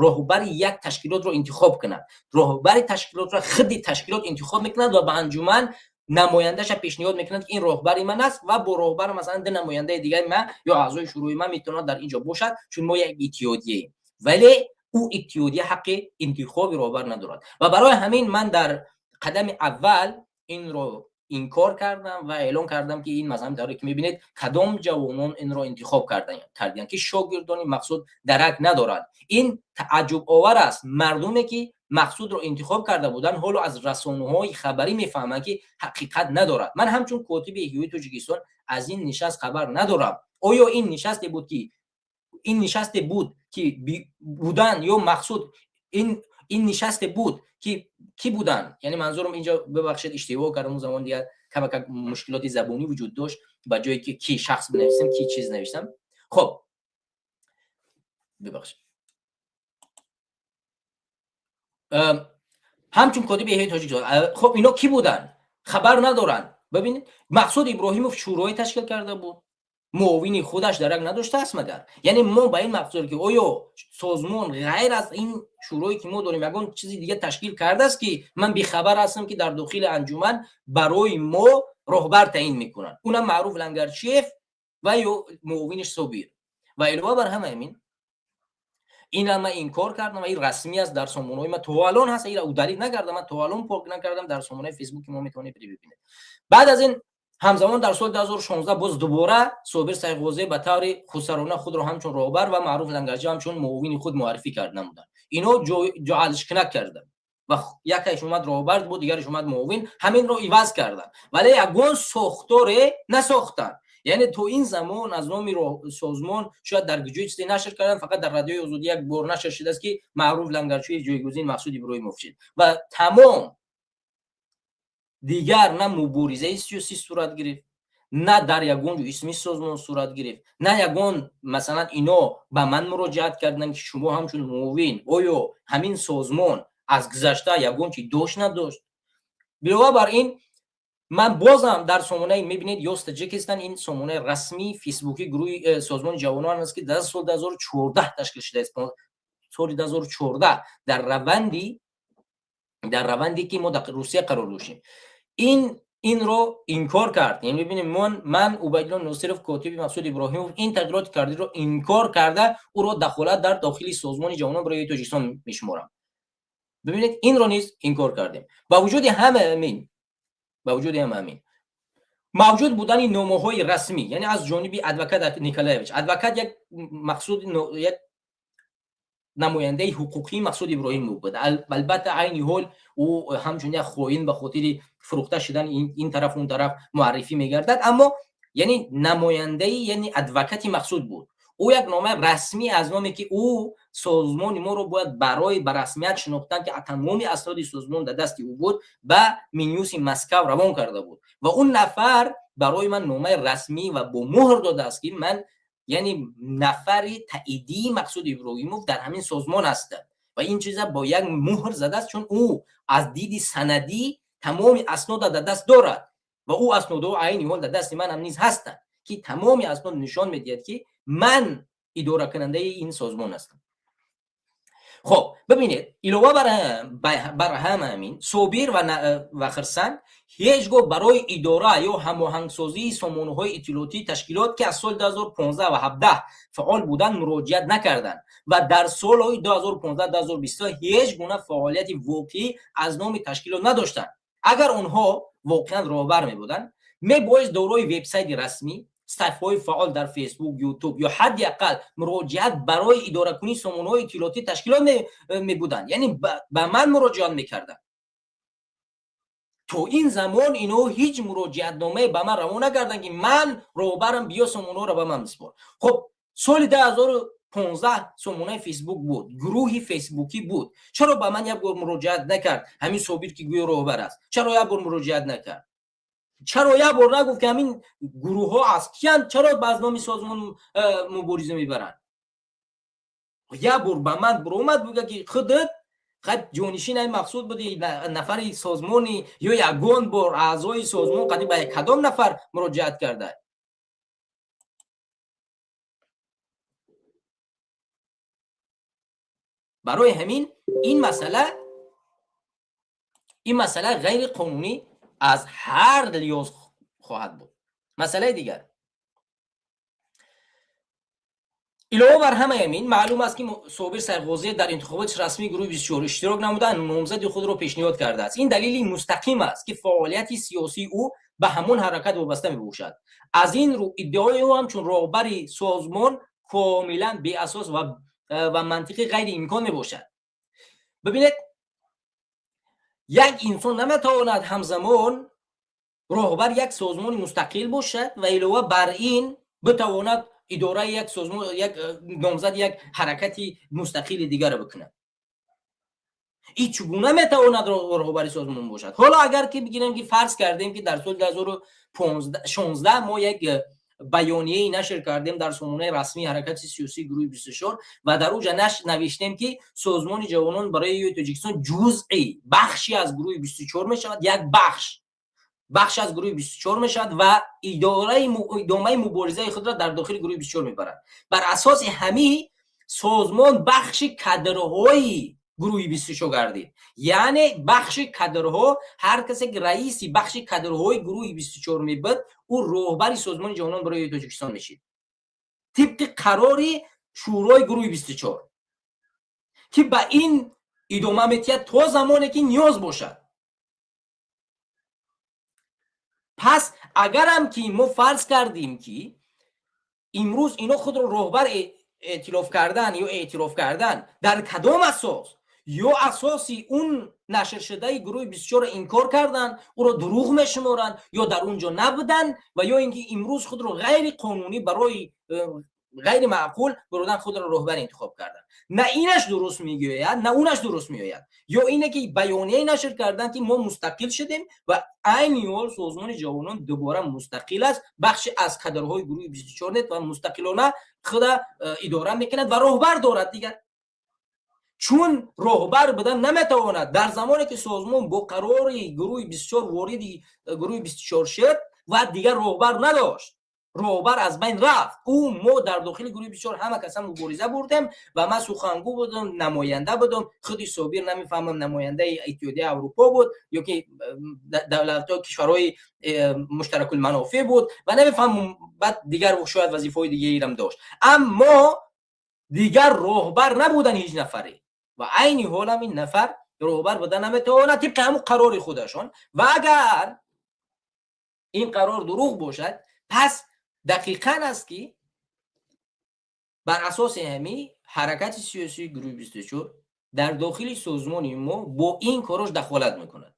роҳбари як ташкилотро интихоб кунад. Роҳбари ташкилотро худи ташкилот интихоб мекунад ва ба анҷуман намояндаша пешниҳод мекунад, ки ин роҳбари ман аст ва бо роҳбар, масалан, ду намояндаи дигари ман ё аъзои шӯрои ман метавонад дар ин ҷо бошад, чун мо як иттиҳодияем. Вале ӯ иттиҳодия ҳаққи интихоби роҳбар надорад. Ва барои ҳамин ман дар қадами аввал инро инкор кардам ва эълон кардам, ки ин, масалан, тавре ки мебинед, кадом ҷавонон инро интихоб карданд, ки шогирдони Мақсуд дарак надорад. Ин тааҷҷубовар аст: мардуме, ки Мақсудро интихоб карда буданд, ҳоло аз расонаҳои хабарӣ мефаҳманд, ки ҳақиқат надорад. Ман ҳамчун котиби Эҳёи Тоҷикистон аз ин нишаст хабар надорам. Оё ин нишасте буд, ки буданд, ё Мақсуд ин нишасте буд, ки кӣ буданд? Яъне манзурам инҷо, бибахшед, иштибоҳ кардам, он замон дигар камакак мушкилоти забонӣ вуҷуд дошт, ба ҷое ки ки шахс бинависем, ки чиз навиштам. Хоб, бибахшед. Ҳамчун котиби Эҳёи Тоҷикистон, хоб, ино кӣ буданд, хабар надоранд. Бибинед, Мақсуд Иброҳимов шӯроӣ ташкил карда буд, муовини худаш дарак надоштааст магар? Яъне мо ба ин мақсуд, ки оё созмон ғайр аз ин шӯрое, ки мо дорем, ягон чизи дига ташкил кардааст, ки ман бехабар ҳастам, ки дар дохили анҷуман барои мо роҳбар таъин мекунанд, унам Маъруф Лангарчиев ва ё муовиниш Собир? Ва илова бар ҳама ин, инам ман инкор кардам ва ин расмӣ аст, дар сомонаҳои ман то алон ҳаст, ира удалить накардам, ман то алон пок накардам. Дар сомонаи Фейсбуки мо метавонед бибинед. Баъд аз ин, ҳамзамон дар соли 2016 боз дубора Собир Сайғозӣ ба таври хусарона худро ҳамчун роҳбар ва Маъруф Лангарчи ҳамчун муовини худ муаррифӣ кард намуданд. Ино ҷоалишкунак карданд ва якаш омад роҳбар буд, дигараш омад муовин, ҳаминро иваз карданд, вале ягон сохторе насохтанд. Яъне то ин замон аз номи созмон шояд дар ҷои чизе нашр карданд, фақат дар Радиои Озодӣ як бор нашр шудааст, ки Маъруф Лангарчиев ҷойгузин Мақсуд Иброҳимов шуд ва тамом. Дигар на муборизаи сиёсӣ сурат гирифт, на дар ягон ҷо исми созмон сурат гирифт, на ягон, масалан, ино ба ман муроҷиат карданд, ки шумо ҳамчун муовин, оё ҳамин созмон аз гузашта ягон чи дошт, надошт. Билова бар ин, ман бозам дар сомонаи, мебинед, Young Tajikistan, ин сомонаи расмии фейсбуки гурӯҳи Созмони ҷавонон аст, ки дар соли 2014 ташкил шудааст. Соли 2014, дар раванде ки мо дар Русия қарор доштем, инро инкор кард. Яъне бибинем, ман, Убайдулло Носиров, котиби Мақсуд Иброҳимов, ин тағйироти кардиро инкор карда, ӯро дахолат дар дохили Созмони ҷавонон барои Тоҷикистон мешуморам. Бибинед, инро низ инкор кардем. Ба вуҷуди ҳама ҳамин мавҷуд будани номаҳои расмӣ, яъне аз ҷониби адвокат Николаевич, адвокат як мақсуд, як намояндаи ҳуқуқии Мақсуд Иброҳимов буд. Албатта, айни ҳол ӯ ҳамчун як хоин ба хотири фурӯхта шудан ин тараф, он тараф муаррифӣ мегардад, аммо яъне намояндаи, яъне адвокати Мақсуд буд. Ӯ як номаи расмӣ аз номе, ки ӯ созмони моро бояд барои ба расмият шинохтан, ки тамоми асноди созмон дар дасти ӯ буд, ба Минюсти Москав равон карда буд. Ва он нафар барои ман номаи расмӣ ва бо муҳр додааст, ки ман, яъне, нафари таъидии Мақсуд Иброҳимов дар ҳамин созмон ҳастам, ва ин чиза бо як муҳр задааст, чун ӯ аз диди санадӣ тамоми аснода дар даст дорад. Ва ӯ аснодҳо айни ҳол дар дасти манам низ ҳастанд, ки тамоми аснод нишон медиҳад, ки ман идоракунандаи ин созмон ҳастам. Хуб, бибинед, илова бар ҳамин, Собир ва Хирсанг ҳеҷ гоҳ барои идора ё ҳамоҳангсозии сомонаҳои иттилоотии ташкилот, ки аз соли 2015 ва 17 фаъол буданд, муроҷиат накарданд ва дар солҳои 2015-2023 ҳеҷ гуна фаъолияти воқеӣ аз номи ташкилот надоштанд. Агар онҳо воқеан роҳбар мебуданд, мебоист дорои вебсайти расмӣ, саҳифаҳои фаъол дар Фейсбук, Ютуб ё ҳадди ақал муроҷиат барои идоракунии сомонаҳои иттилоотии ташкилот мебуданд. Яъне ба ман муроҷиат мекарданд. То ин замон ино ҳеҷ муроҷиатномае ба ман равон накарданд, ки ман роҳбарам, биё, сомонаҳоро ба ман бисупор. Хуб, соли 2015 сомонаи Фейсбук буд, гурӯҳи фейсбукӣ буд. Чаро ба ман як бор муроҷиат накард ҳамин Собир, ки гӯё роҳбар аст? Чаро як бор муроҷиат накард? Чаро як бор нагуфт, ки ҳамин гурӯҳҳо аз киянд, чаро ба аз номи созмон мубориза мебаранд? Як бор ба ман биромад, буга, ки худат хат ҷонишин ай мақсуд буди, нафари созмони ё ягон бор аъзои созмон қади ба кадом нафар муроҷиат карда? Барои ҳамин ин масъала ғайриқонунӣ аз ҳар лиҳоз хоҳад буд. Масъалаи дигар, илова бар ҳамаи ин, маълум аст, ки Собир Сайғозиев дар интихоботи расмии гурӯҳи 24 иштирок намуда, номзади худро пешниҳод кардааст. Ин далели мустақим аст, ки фаъолияти сиёсии ӯ ба ҳамон ҳаракат вобаста мебошад. Аз ин рӯ иддаои ӯ ҳамчун роҳбари созмон комилан беасос ва мантиқи ғайриимкон мебошад. Бибинед, як инсон наметавонад ҳамзамон роҳбар як созмони мустақил бошад ва илова бар ин битавонад идораи як созмон, як номзад як ҳаракати мустақили дигарро бикунад. И чӣ гуна метавонад роҳбари созмон бошад? Ҳоло агар ки бигирем, ки фарз кардем, ки дар соли 2016 мо як баёнияе нашр кардем дар сомонаи расмии ҳаракати сиёсии гурӯҳи 24 ва дар уҷа навиштем, ки Созмони ҷавонон барои Тоҷикистон ҷузъи, бахши аз гурӯҳи 24 мешавад, як бахш аз гурӯҳи 24 мешавад ва идомаи муборизаи худро дар дохили гурӯҳи 24 мебарад. Бар асоси ҳамин созмон бахши кадрҳои гурӯҳи 24 гардид, яъне бахши кадрҳо. Ҳар касе ки раиси бахши кадрҳои гурӯҳи 24 мебуд, ӯ роҳбари Созмони ҷавонон барои Тоҷикистон мешид, тибқи қарори шӯрои гурӯҳи 24, ки ба ин идома метиҳад то замоне ки ниёз бошад. Пас агарам ки мо фарз кардем, ки имрӯз ино худро роҳбар эътилоф кардан ё эътироф кардан, дар кадом асос? Ё асоси он нашршудаи гурӯҳи 24 инкор кардан, ӯро дурӯғ мешуморанд, ё дар он ҷо набуданд, ва ё ин ки имрӯз худро ғайриқонунӣ, барои ғайри маъқул буродан худро роҳбар интихоб карданд. На инаш дуруст мегӯяд, на унаш дуруст меояд. Ё ине ки баёнияе нашр карданд, ки мо мустақил шудем ва айни ҳол Созмони ҷавонон дубора мустақил аст, бахши аз кадрҳои гурӯҳи 24 нест ва мустақилона худа идора мекунад ва роҳбар дорад. Дигар чун роҳбар будан наметавонад, дар замоне ки созмон бо қарори гурӯҳи 24 вориди гурӯҳи 24 шуд ва дигар роҳбар надошт, роҳбар аз байн рафт. Ӯ мо дар дохили гурӯҳи 24 ҳама каса мубориза бурдем ва ман сухангӯ будам, намоянда будам. Худи Собир, намефаҳмам, намояндаи Иттиҳодияи Аврупо буд ё ки давлатҳо, кишварҳои муштаракулманофеъ буд ва намефаҳмам, баъд дигар шояд вазифаҳои дигаерам дошт, аммо дигар роҳбар набудан ҳеҷ нафаре ва айни ҳолам ин нафар роҳбар буда наметавонад тибқи ҳамун қарори худашон. Ва агар ин қарор дурӯғ бошад, пас дақиқан аст, ки бар асоси ҳамин ҳаракати сиёсии гурӯҳи 24 дар дохили созмони мо бо ин корош дахолат мекунад.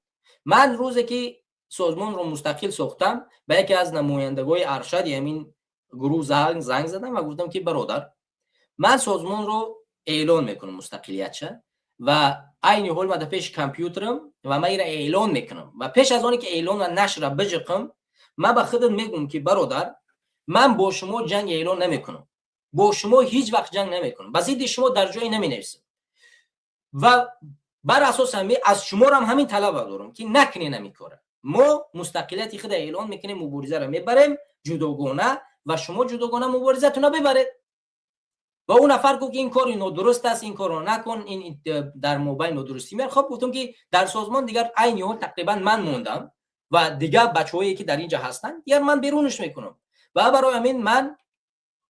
Ман рӯзе ки созмонро мустақил сохтам, ба яке аз намояндагони аршади ҳамин гурӯҳ занг задам ва гуфтам, ки бародар, ман созмонро эълон мекунам мустақилиятша ва айни ҳол ман дар пеши компютерам ва ман инро эълон мекунам ва пеш аз оне ки эълон ва нашра биҷиқам, ман ба худат мегӯм, ки бародар, ман бо шумо ҷанг эълон намекунам, бо шумо ҳеҷ вақт ҷанг намекунам, ба зидди шумо дар ҷое наменависам ва бар асоси ҳамин аз шуморам ҳамин талаба дорам, ки накунен ҳамин кора. Мо мустақилияти худа эълон мекунем, муборизаро мебарем ҷудогона ва шумо ҷудогона муборизатона бибаред. Ва ӯ нафар гуфт, ки ин кори нодуруст аст, ин корро накун, ин дар мобайн нодурустӣ меяд. Хоб, гуфтам, ки дар созмон дигар айни ҳол тақрибан ман мондам ва дигар бачаҳое, ки дар ин ҷа ҳастанд, дигар ман берунаш мекунам ва барои ҳамин ман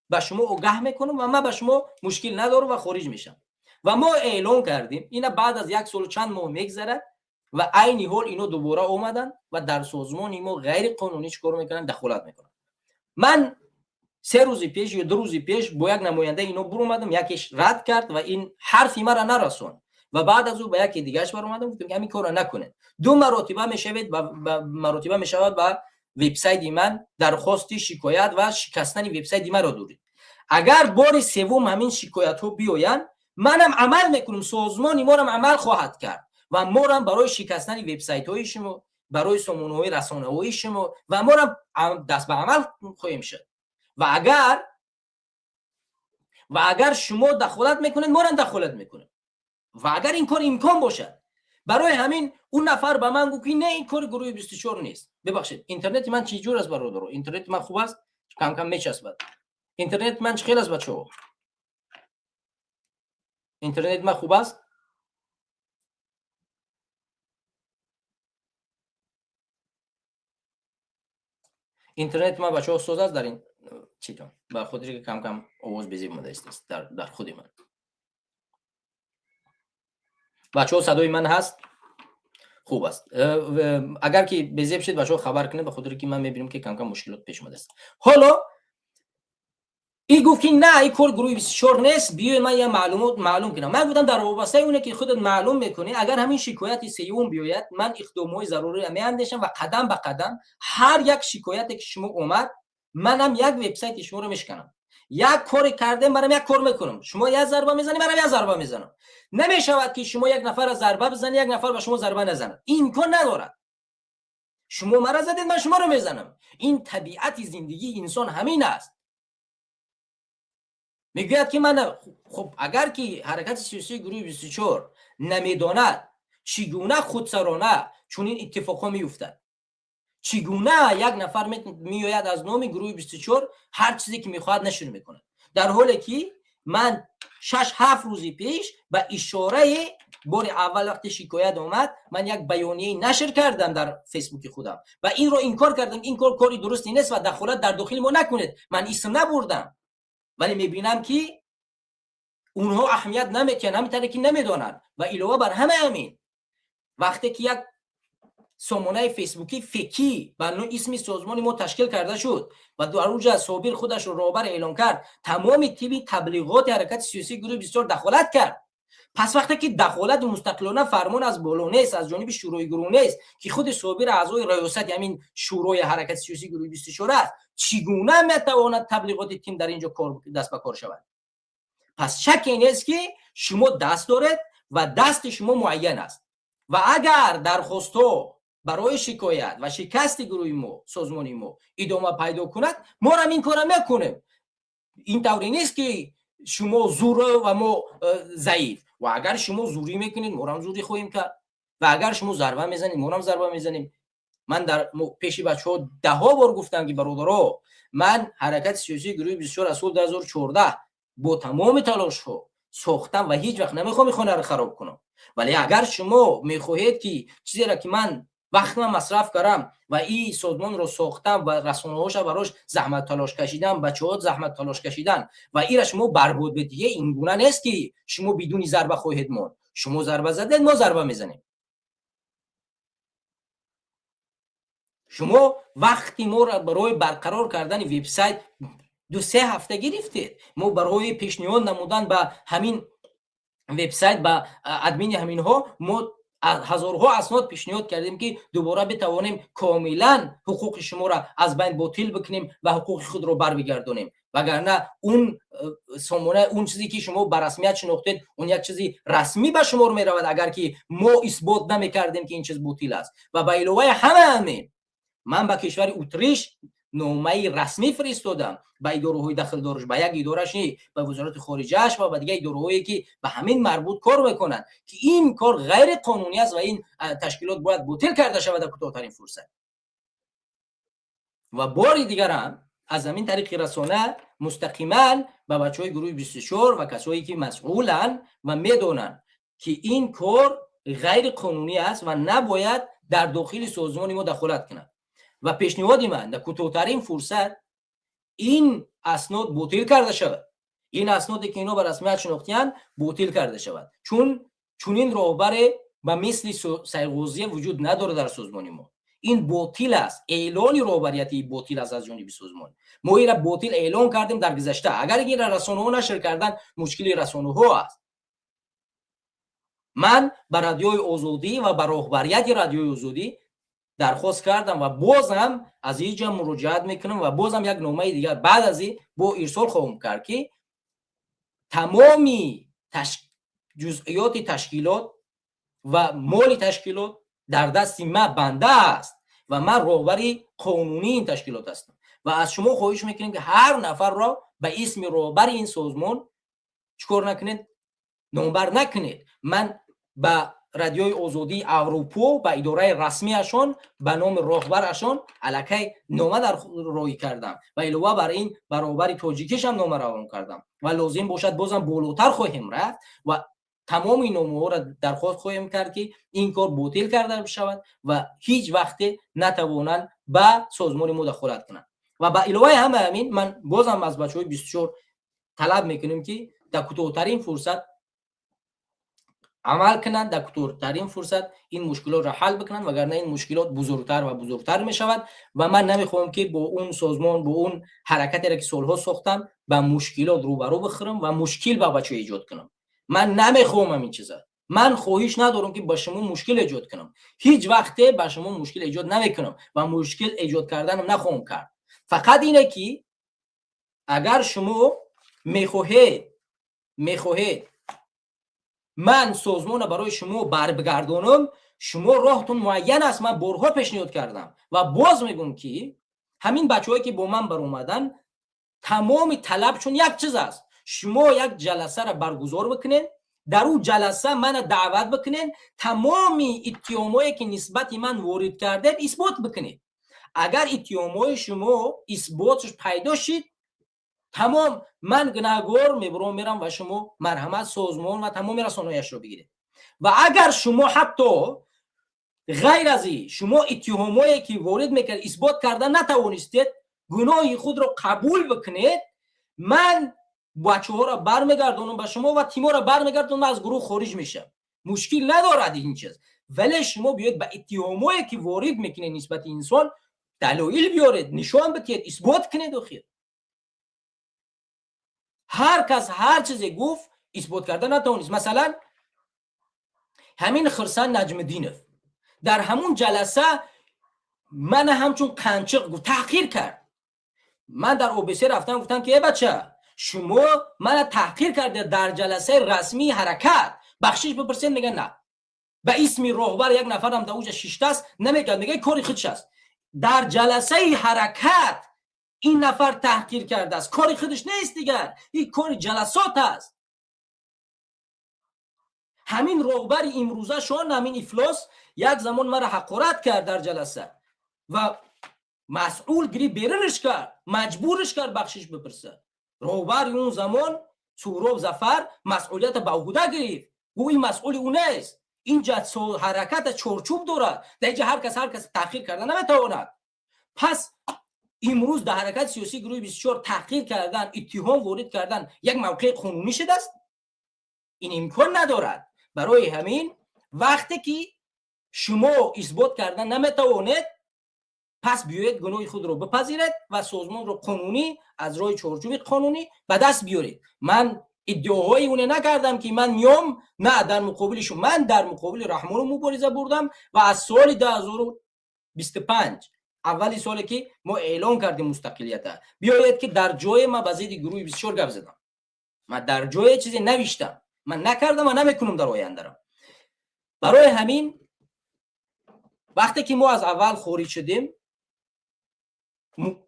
ба шумо огаҳ мекунам ва ман ба шумо мушкил надорам ва хориҷ мешавам. Ва мо эълон кардем. Ина баъд аз як солу чанд моҳ мегзарад ва айни ҳол ино дубора омаданд ва дар созмони мо ғайриқонунӣ чӣ кор мекунанд? Дахолат мекунанд. Ман 3 рӯзи пеш ё 2 рӯзи пеш бо як намояндаи ино буромадам, якеш рад кард ва ин ҳарфи мара нарасон ва баъд аз ӯ ба яке дигараш баромадам, гуфтам, ки ҳамин корро накунед. Ду маротиба мешавед, маротиба мешавад ба вебсайти ман дархости шикоят ва шикастани вебсайти маро доред. Агар бори севум ҳамин шикоятҳо биёянд, манам амал мекунам, созмони морам амал хоҳад кард ва морам барои шикастани вебсайтҳои шумо, барои сомонаҳои расонаҳои шумо ва морам даст ба амал хоҳем шуд. Ва агар шумо дахолат мекунед, морам дахолат мекунем ва агар ин кор имкон бошад. Барои ҳамин ӯ нафар ба ман гуфт, ки не, ин кори гурӯҳи 24 нест. Бибахшед, интернети ман чӣ ҷур аст, бародаро? Интернети ман хуб аст? Кам кам мечаспад. Интернети ман чӣ хел аст, бачаҳо? Интернети ман хуб аст? Интернети ман, бачаҳо, соз аст дар ин читон? Ба хотире ки кам кам овоз безеб омадааст дар худи ман. Бачаҳо, садои ман ҳаст? Хуб аст. Агар ки безеб шид, бачаҳо, хабар кунед, ба хотире ки ман мебинам, ки камкам мушкилот пеш омадааст. Ҳоло и гуфт, ки на, ин кор гурӯҳи 24 нест, биёед ман як маълумот маълум кунам. Ман гуфтам, дар вобастаи оне ки худат маълум мекунӣ, агар ҳамин шикояти сеюм биёяд, ман иқдомҳои заруриро меандешам ва қадам ба қадам ҳар як шикояте ки шумо омад, манам як вебсайти шуморо мешиканам. Як коре кардем, манам як кор мекунам. Шумо як зарба мезанӣ, манам як зарба мезанам. Намешавад, ки шумо як нафарро зарба бизанӣ, як нафар ба шумо зарба назанад. Ин имкон надорад. Шумо мара задед, ман шуморо мезанам. Ин табиати зиндагии инсон ҳамин аст. Мегӯяд, ки ман, хуб, агар ки ҳаракати сиёсии гурӯҳи 24 намедонад, чӣ гуна худсарона чунин иттифоқҳо меюфтад? Чӣ гуна як нафар меояд, аз номи гурӯҳи 24 ҳар чизе ки мехоҳад нашр мекунад, дар ҳоле ки ман 6-7 рӯзи пеш ба ишораи бори аввал, вақте шикоят омад, ман як баёнияи нашр кардам дар фейсбуки худам ва инро инкор кардам: ин кор кори дурусте нест ва дахолат дар дохили мо накунед. Ман исм набурдам, вале мебинам, ки онҳо аҳамият наметиҳанд, ҳамин таре ки намедонанд. Ва илова бар ҳама ҳамин, вақте ки як сомонаи фейсбукӣ фейкӣ ба исми созмони мо ташкил карда шуд ва дар уҷа Собир худашро роҳбар эълон кард, тамоми тими таблиғоти ҳаракати сиёсии гурӯҳи 24 дахолат кард. Пас вақте ки дахолати мустақилона фармон аз боло нест, аз ҷониби шӯрои гурӯҳ нест, ки худи Собир аъзои раёсати ҳамин шӯрои ҳаракати сиёсии гурӯҳи 24 аст, чӣ гуна метавонад таблиғоти тим дар ин ҷо даст ба кор шавад? Пас шакке нест, ки шумо даст доред ва дасти шумо муайян аст. Ва агар дархостҳо барои шикоят ва шикасти гурӯҳи мо, созмони мо идома пайдо кунад, морам ин корро мекунем. Ин тавре нест, ки шумо зур ва мо заиф. Ва агар шумо зурӣ мекунед, морам зурӣ хоҳем кард ва агар шумо зарба мезанед, морам зарба мезанем. Ман дар пеши бачаҳо даҳҳо бор гуфтам, ки бародаро, ман ҳаракати сиёсии гурӯҳи 24 аз соли 2014 бо тамоми талошҳо сохтам ва ҳеҷ вақт намехоҳам ин хонаро хароб кунам. Вале агар шумо мехоҳед, ки чизеро ки ман вақтма масраф кардам ва ин созмонро сохтам ва расонаҳоша барош заҳмат талош кашидам, бачаҳо заҳмат талош кашидан ва ира шумо барбод бидиҳе, ин гуна нест, ки шумо бидуни зарба хоҳед монд. Шумо зарба задед, мо зарба мезанем. Шумо вақти моро барои барқарор кардани вебсайт 2-3 ҳафта гирифтед. Мо барои пешниҳод намудан ба ҳамин вебсайт, ба админи ҳаминҳо, мо ҳазорҳо аснод пешниҳод кардем, ки дубора битавонем комилан ҳуқуқи шуморо аз байн ботил бикунем ва ҳуқуқи худро барбигардонем. Вагарна он сомона, он чизе ки шумо ба расмият шинохтед, он як чизи расмӣ ба шумор меравад, агар ки мо исбот намекардем, ки ин чиз ботил аст. Ва ба иловаи ҳама ҳамин, ман ба кишвари Утриш номаи расмӣ фиристодам ба идораҳои дахлдораш, ба як идораш не, ба вазорати хориҷааш ва ба дигар идораҳое, ки ба ҳамин марбут кор мекунанд, ки ин кор ғайриқонунӣ аст ва ин ташкилот бояд ботил карда шавад дар кӯтоҳтарин фурсат. Ва бори дигар ҳам Аз ҳамин тариқи расона мустақиман ба бачаҳои гурӯҳи 24 ва касое ки масъуланд ва медонанд, ки ин кор ғайриқонунӣ аст ва набояд дар дохили созмони мо дахолат кунад. Ва пешниҳоди ман: дар кӯтоҳтарин фурсат ин аснод ботил карда шавад, ин асноде ки ино ба расмият шинохтиянд, ботил карда шавад, чун чунин роҳбаре ба мисли Сайғозия вуҷуд надорад дар созмони мо. Ин ботил аст, эълони роҳбарияти ботил аст аз ҷониби созмон. Мо инра ботил эълон кардем дар гузашта. Агар инра расонаҳо нашр кардан, мушкили расонаҳо аст. Ман ба Радиои Озодӣ ва ба роҳбарияти Радиои Озодӣ дархост кардам ва бозам аз инҷа муроҷиат мекунам ва бозам як номаи дигар баъд аз ин бо ирсол хоҳам кард, ки тамоми ҷузъиёти ташкилот ва моли ташкилот дар дасти ман банда аст ва ман роҳбари қонунии ин ташкилот ҳастам ва аз шумо хоҳиш мекунем, ки ҳар нафарро ба исми роҳбари ин созмон чӣ кор накунед, номбар накунед. Ман ба Радиои Озодии Аврупо, ба идораи расмиашон, ба номи роҳбарашон аллакай нома дар роҳӣ кардам ва илова бар ин ба роҳбари тоҷикишам нома равон кардам ва лозим бошад, бозам болотар хоҳем рафт ва тамоми номаҳоро дархост хоҳем кард, ки ин кор ботил карда шавад ва ҳеҷ вақте натавонанд ба созмони мо дахолат кунанд. Ва ба иловаи ҳама ҳамин ман бозам аз бачаҳои 24 талаб мекунем, ки дар кӯтоҳтарин фурсат амал кунанд, дар кӯтоҳтарин фурсат ин мушкилотро ҳал бикунанд, вагарна ин мушкилот бузургтар ва бузургтар мешавад ва ман намехоҳам, ки бо он созмон, бо он ҳаракатеро ки солҳо сохтам, ба мушкилот рӯбарӯ бихӯрам ва мушкил ба бачаҳо эҷод кунам. Ман намехоҳам ҳамин чиза. Ман хоҳиш надорам, ки ба шумо мушкил эҷод кунам. Ҳеҷ вақте ба шумо мушкил эҷод намекунам ва мушкил эҷод карданам нахоҳам кард. Фақат ине ки агар шумо мехоҳед ман созмонро барои шумо барбигардонам, шумо роҳтон муайян аст. Ман борҳо пешниҳод кардам ва боз мегӯм, ки ҳамин бачаҳое ки бо ман баромаданд, тамоми талабшон як чиз аст: шумо як ҷаласаро баргузор бикунед, дар ӯ ҷаласа мана даъват бикунед, тамоми иттиҳомое ки нисбати ман ворид кардед, исбот бикунед. Агар иттиҳомҳои шумо исботш пайдо шид, тамом, ман гунаҳгор мебуром, мерам ва шумо марҳамат, созмон ва тамоми расонаҳояшро бигиред. Ва агар шумо ҳатто ғайр аз ин шумо иттиҳомое ки ворид мекард, исбот карда натавонистед, гуноҳи худро қабул бикунед, ман бачаҳоро бармегардонам ба шумо ва тиморо бармегардонам, аз гурӯҳ хориҷ мешавам. Мушкил надорад ин чиз, вале шумо биёед ба иттиҳомое ки ворид мекунед нисбати инсон, далоил биёред, нишон бидиҳед, исбот кунед. Охир ҳар кас ҳар чизе гуфт, исбот карда натавонист. Масалан, ҳамин Хирсан Наҷмиддинов дар ҳамун ҷаласа мана ҳамчун қанчиқ гуфт, таҳқир кард. Ман дар ОБС рафтам, гуфтам, ки э бача, шумо мана таҳқир карда дар ҷаласаи расмии ҳаракат, бахшиш бипурсед. Мега на, ба исми роҳбар як нафарам дар уҷа шиштааст, намегӯяд, мега кори худш аст. Дар ҷаласаи ҳаракат ин нафар таҳқир кардааст, кори худаш нест дигар, ин кори ҷаласот аст. Ҳамин роҳбари имрӯзашон, ҳамин ифлос, як замон мара ҳақорат кард дар ҷаласа ва масъул гирифт, берунаш кард, маҷбураш кард бахшиш бипурсад. Роҳбари он замон Суҳроб Зафар масъулията ба уҳда гирифт, гӯ ин масъули ӯ нест. Инҷа ҳараката чорчӯб дорад, дар инҷа ҳар кас ҳар кас таҳқир карда наметавонад. Пас имрӯз дар ҳаракати сиёсии гурӯҳи 24 таҳқир кардан, иттиҳом ворид кардан як мавқеи қонунӣ шудааст? Ин имкон надорад. Барои ҳамин вақте ки шумо исбот карда наметавонед, пас биёед, гуноҳи худро бипазиред ва созмонро қонунӣ аз роҳи чорчӯби қонунӣ ба даст биёред. Ман иддаоҳои уне накардам, ки ман миём на дар муқобили шумо. Ман дар муқобили Раҳмону мубориза бурдам ва аз соли 2025, аввали соле ки мо эълон кардем мустақилията, биёед, ки дар ҷое ман ба зидди гурӯҳи 24 гап задам, ман дар ҷое чизе навиштам? Ман накардам ва намекунам дар ояндарам. Барои ҳамин вақте ки мо аз аввал хориҷ шудем,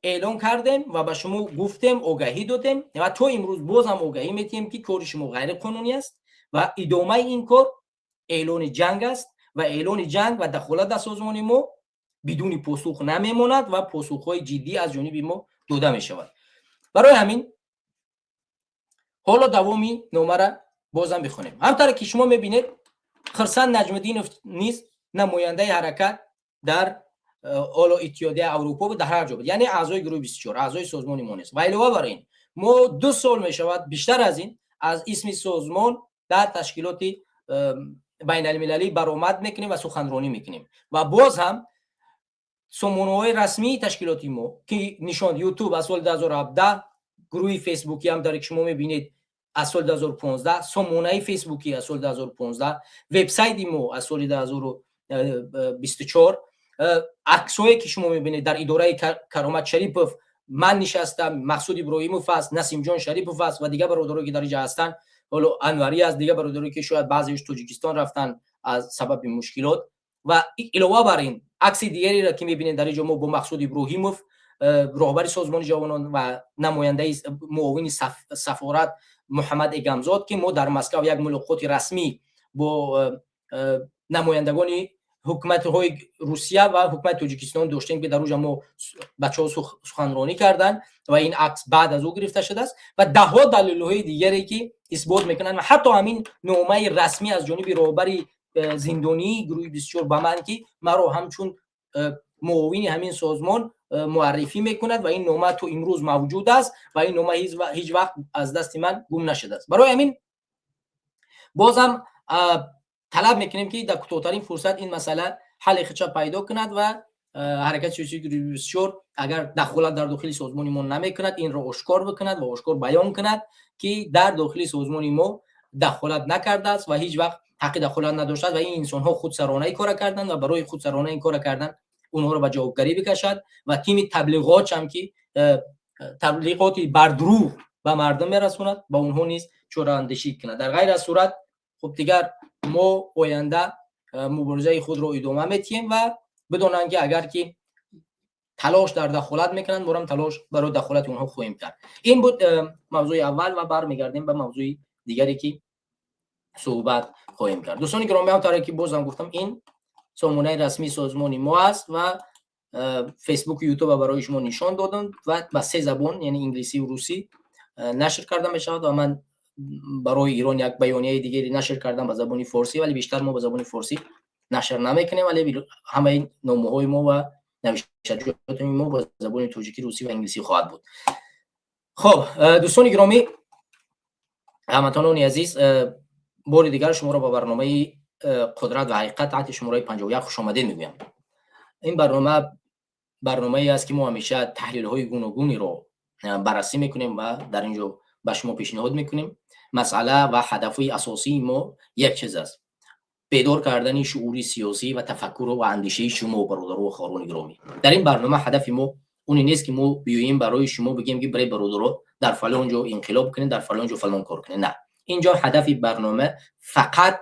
эълон кардем ва ба шумо гуфтем, огаҳӣ додем ва то имрӯз бозам огаҳӣ метиҳем, ки кори шумо ғайриқонунӣ аст ва идомаи ин кор эълони ҷанг аст ва эълони ҷанг ва дахолат дар созмони мо бидуни посух намемонад ва посухҳои ҷиддӣ аз ҷониби мо Дода мешавад. Барои ҳамин ҳоло давоми номара бозам бихонем. Ҳамтаре ки шумо мебинед, Хирсанд Наҷмиддинов низ намояндаи ҳаракат дар ҳоло Иттиҳодияи Аврупо буд, дар ҳар ҷо буд, яъне аъзои гурӯҳи 24, аъзои созмони мо нест. Ва илова бар ин, мо 2 сол мешавад, бештар аз ин, аз исми созмон дар ташкилоти байналмилалӣ баромад мекунем ва суханронӣ мекунем. Ва боз ҳам сомонаҳои расмии ташкилоти мо, ки нишон Ютуб аз соли 2017, гурӯҳи Фейсбукӣ ҳам дар ки шумо мебинед, аз соли 2015, сомонаи Фейсбукӣ аз соли 2015, вебсайти мо аз соли 2024, аксҳое ки шумо мебинед, дар идораи Каромат Шарипов ман нишастам, Мақсуд Иброҳимов аст, Насимҷон Шарипов аст ва дигар бародарое ки дар инҷа ҳастанд, ҳоло Анварӣ аст, дигар бародарое ки шояд баъзеаш Тоҷикистон рафтанд аз сабаби мушкилот. Ва илова бар ин, акси дигареро ки мебинед, дар инҷо мо бо Мақсуд Иброҳимов, роҳбари созмони ҷавонон, ва намояндаи муовини сафорат Муҳаммад Эгамзод, ки мо дар Москав як мулоқоти расмӣ бо намояндагони ҳукуматҳои Русия ва ҳукумати Тоҷикистон доштем, ки дар уҷа мо бачаҳо суханронӣ карданд, ва ин акс баъд аз ӯ гирифта шудааст. Ва даҳҳо далелҳои дигаре ки исбот мекунанд, ва ҳатто ҳамин номаи расмӣ аз ҷониби роҳбари зиндонии гурӯҳи 24 ба ман, ки маро ҳамчун муовини ҳамин созмон муаррифӣ мекунад, ва ин нома то имрӯз мавҷуд аст ва ин нома ҳеҷ вақт аз дасти ман гум нашудааст. Барои ҳамин бозам талаб мекунем, ки дар кӯтоҳтарин фурсат ин масъала ҳалли худша пайдо кунад ва ҳаракати сиёсии гурӯҳи 24 агар дахолат дар дохили созмони мо намекунад, инро ошкор бикунад ва ошкор баён кунад, ки дар дохили созмони мо дахолат накардааст ва ҳеҷ вақт ҳаққи дахолат надоштааст. Ва ин инсонҳо худсарона ин кора карданд ва барои худсарона ин кора кардан онҳоро ба ҷавобгарӣ бикашад ва тими таблиғотшам, ки таблиғоти бардурӯғ ба мардум мерасонад, ба онҳо низ чораандешӣ кунад. Дар ғайр аз сурат, хуб, дигар мо оянда муборизаи худро идома медиҳем ва бидонанд, ки агар ки талош дар дахолат мекунанд, моам талош барои дахолати онҳо хоҳем кард. Ин буд мавзӯи аввал ва бармегардем ба мавзӯи дигаре, ки суҳбат хоҳем кард. Дӯстони гиромӣ, ҳамтаре ки бозам гуфтам, ин сомонаи расмии созмони мо аст ва Фейсбуку Ютуба барои шумо нишон додам ва ба се забон, яъне инглисию русӣ, нашр карда мешавад. Ва ман барои Ирон як баёнияи дигаре нашр кардам ба забони форсӣ, вале бештар мо ба забони форсӣ нашр намекунем, вале ҳамаи номаҳои мо ва навиштаҷоти мо ба забони тоҷикӣ, русӣ ва инглисӣ хоҳад буд. Хоб, дӯстони гиромӣ, ҳамватанони азиз, бори дигар шуморо ба барномаи «Қудрат ва ҳақиқат» таҳти шумораи 51 хушомадед мегӯям. Ин барнома барномае аст, ки мо ҳамеша таҳлилҳои гуногуниро баррасӣ мекунем ва дар ин ҷо ба шумо пешниҳод мекунем. Масъала ва ҳадафи асосии мо як чиз аст: бедор кардани шуури сиёсӣ ва тафаккуру ва андешаи шумо, бародару хоҳарони гиромӣ. Дар ин барнома ҳадафи мо уне нест, ки мо биёем барои шумо бигем, ки барои бародаро дар фалон ҷо инқилоб кунед, дар фалон ҷо фалон кор кунед. На, инҷо ҳадафи барнома фақат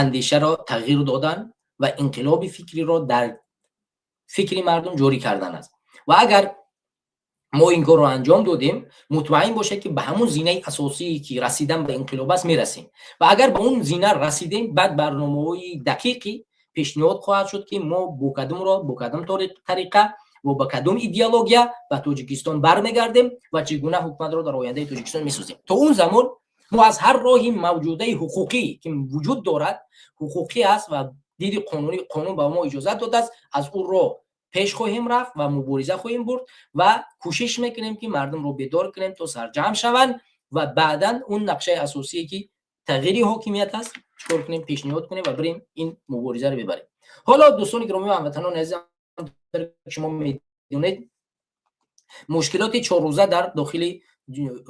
андешаро тағйир додан ва инқилоби фикриро дар фикри мардум ҷорӣ кардан аст. Ва агар мо ин корро анҷом додем, мутмаин бошед, ки ба ҳамун зинаи асосие, ки расидан ба инқилоб аст, мерасем. Ва агар ба он зина расидем, баъд барномаҳои дақиқи пешниҳод хоҳад шуд, ки мо бо кадом роҳ, бо кадом тариқа ва ба кадом идеология ба Тоҷикистон бармегардем ва чӣ гуна ҳукуматро дар ояндаи Тоҷикистон месозем. То он замон мо аз ҳар роҳи мавҷудаи ҳуқуқӣ, ки вуҷуд дорад, ҳуқуқӣ аст ва диди қонунӣ, қонун ба мо иҷозат додааст, аз ӯ роҳ пеш хоҳем рафт ва мубориза хоҳем бурд ва кӯшиш мекунем, ки мардумро бедор кунем, то сарҷамъ шаванд ва баъдан он нақшаи асосие, ки тағйири ҳокимият аст, чикор кунем, пешниҳод кунем ва бирем, ин муборизаро бибарем. Ҳоло, дӯстони гиромӣ ва ҳамватанони азиз, шумо медонед, мушкилоти чоррӯза дар дохили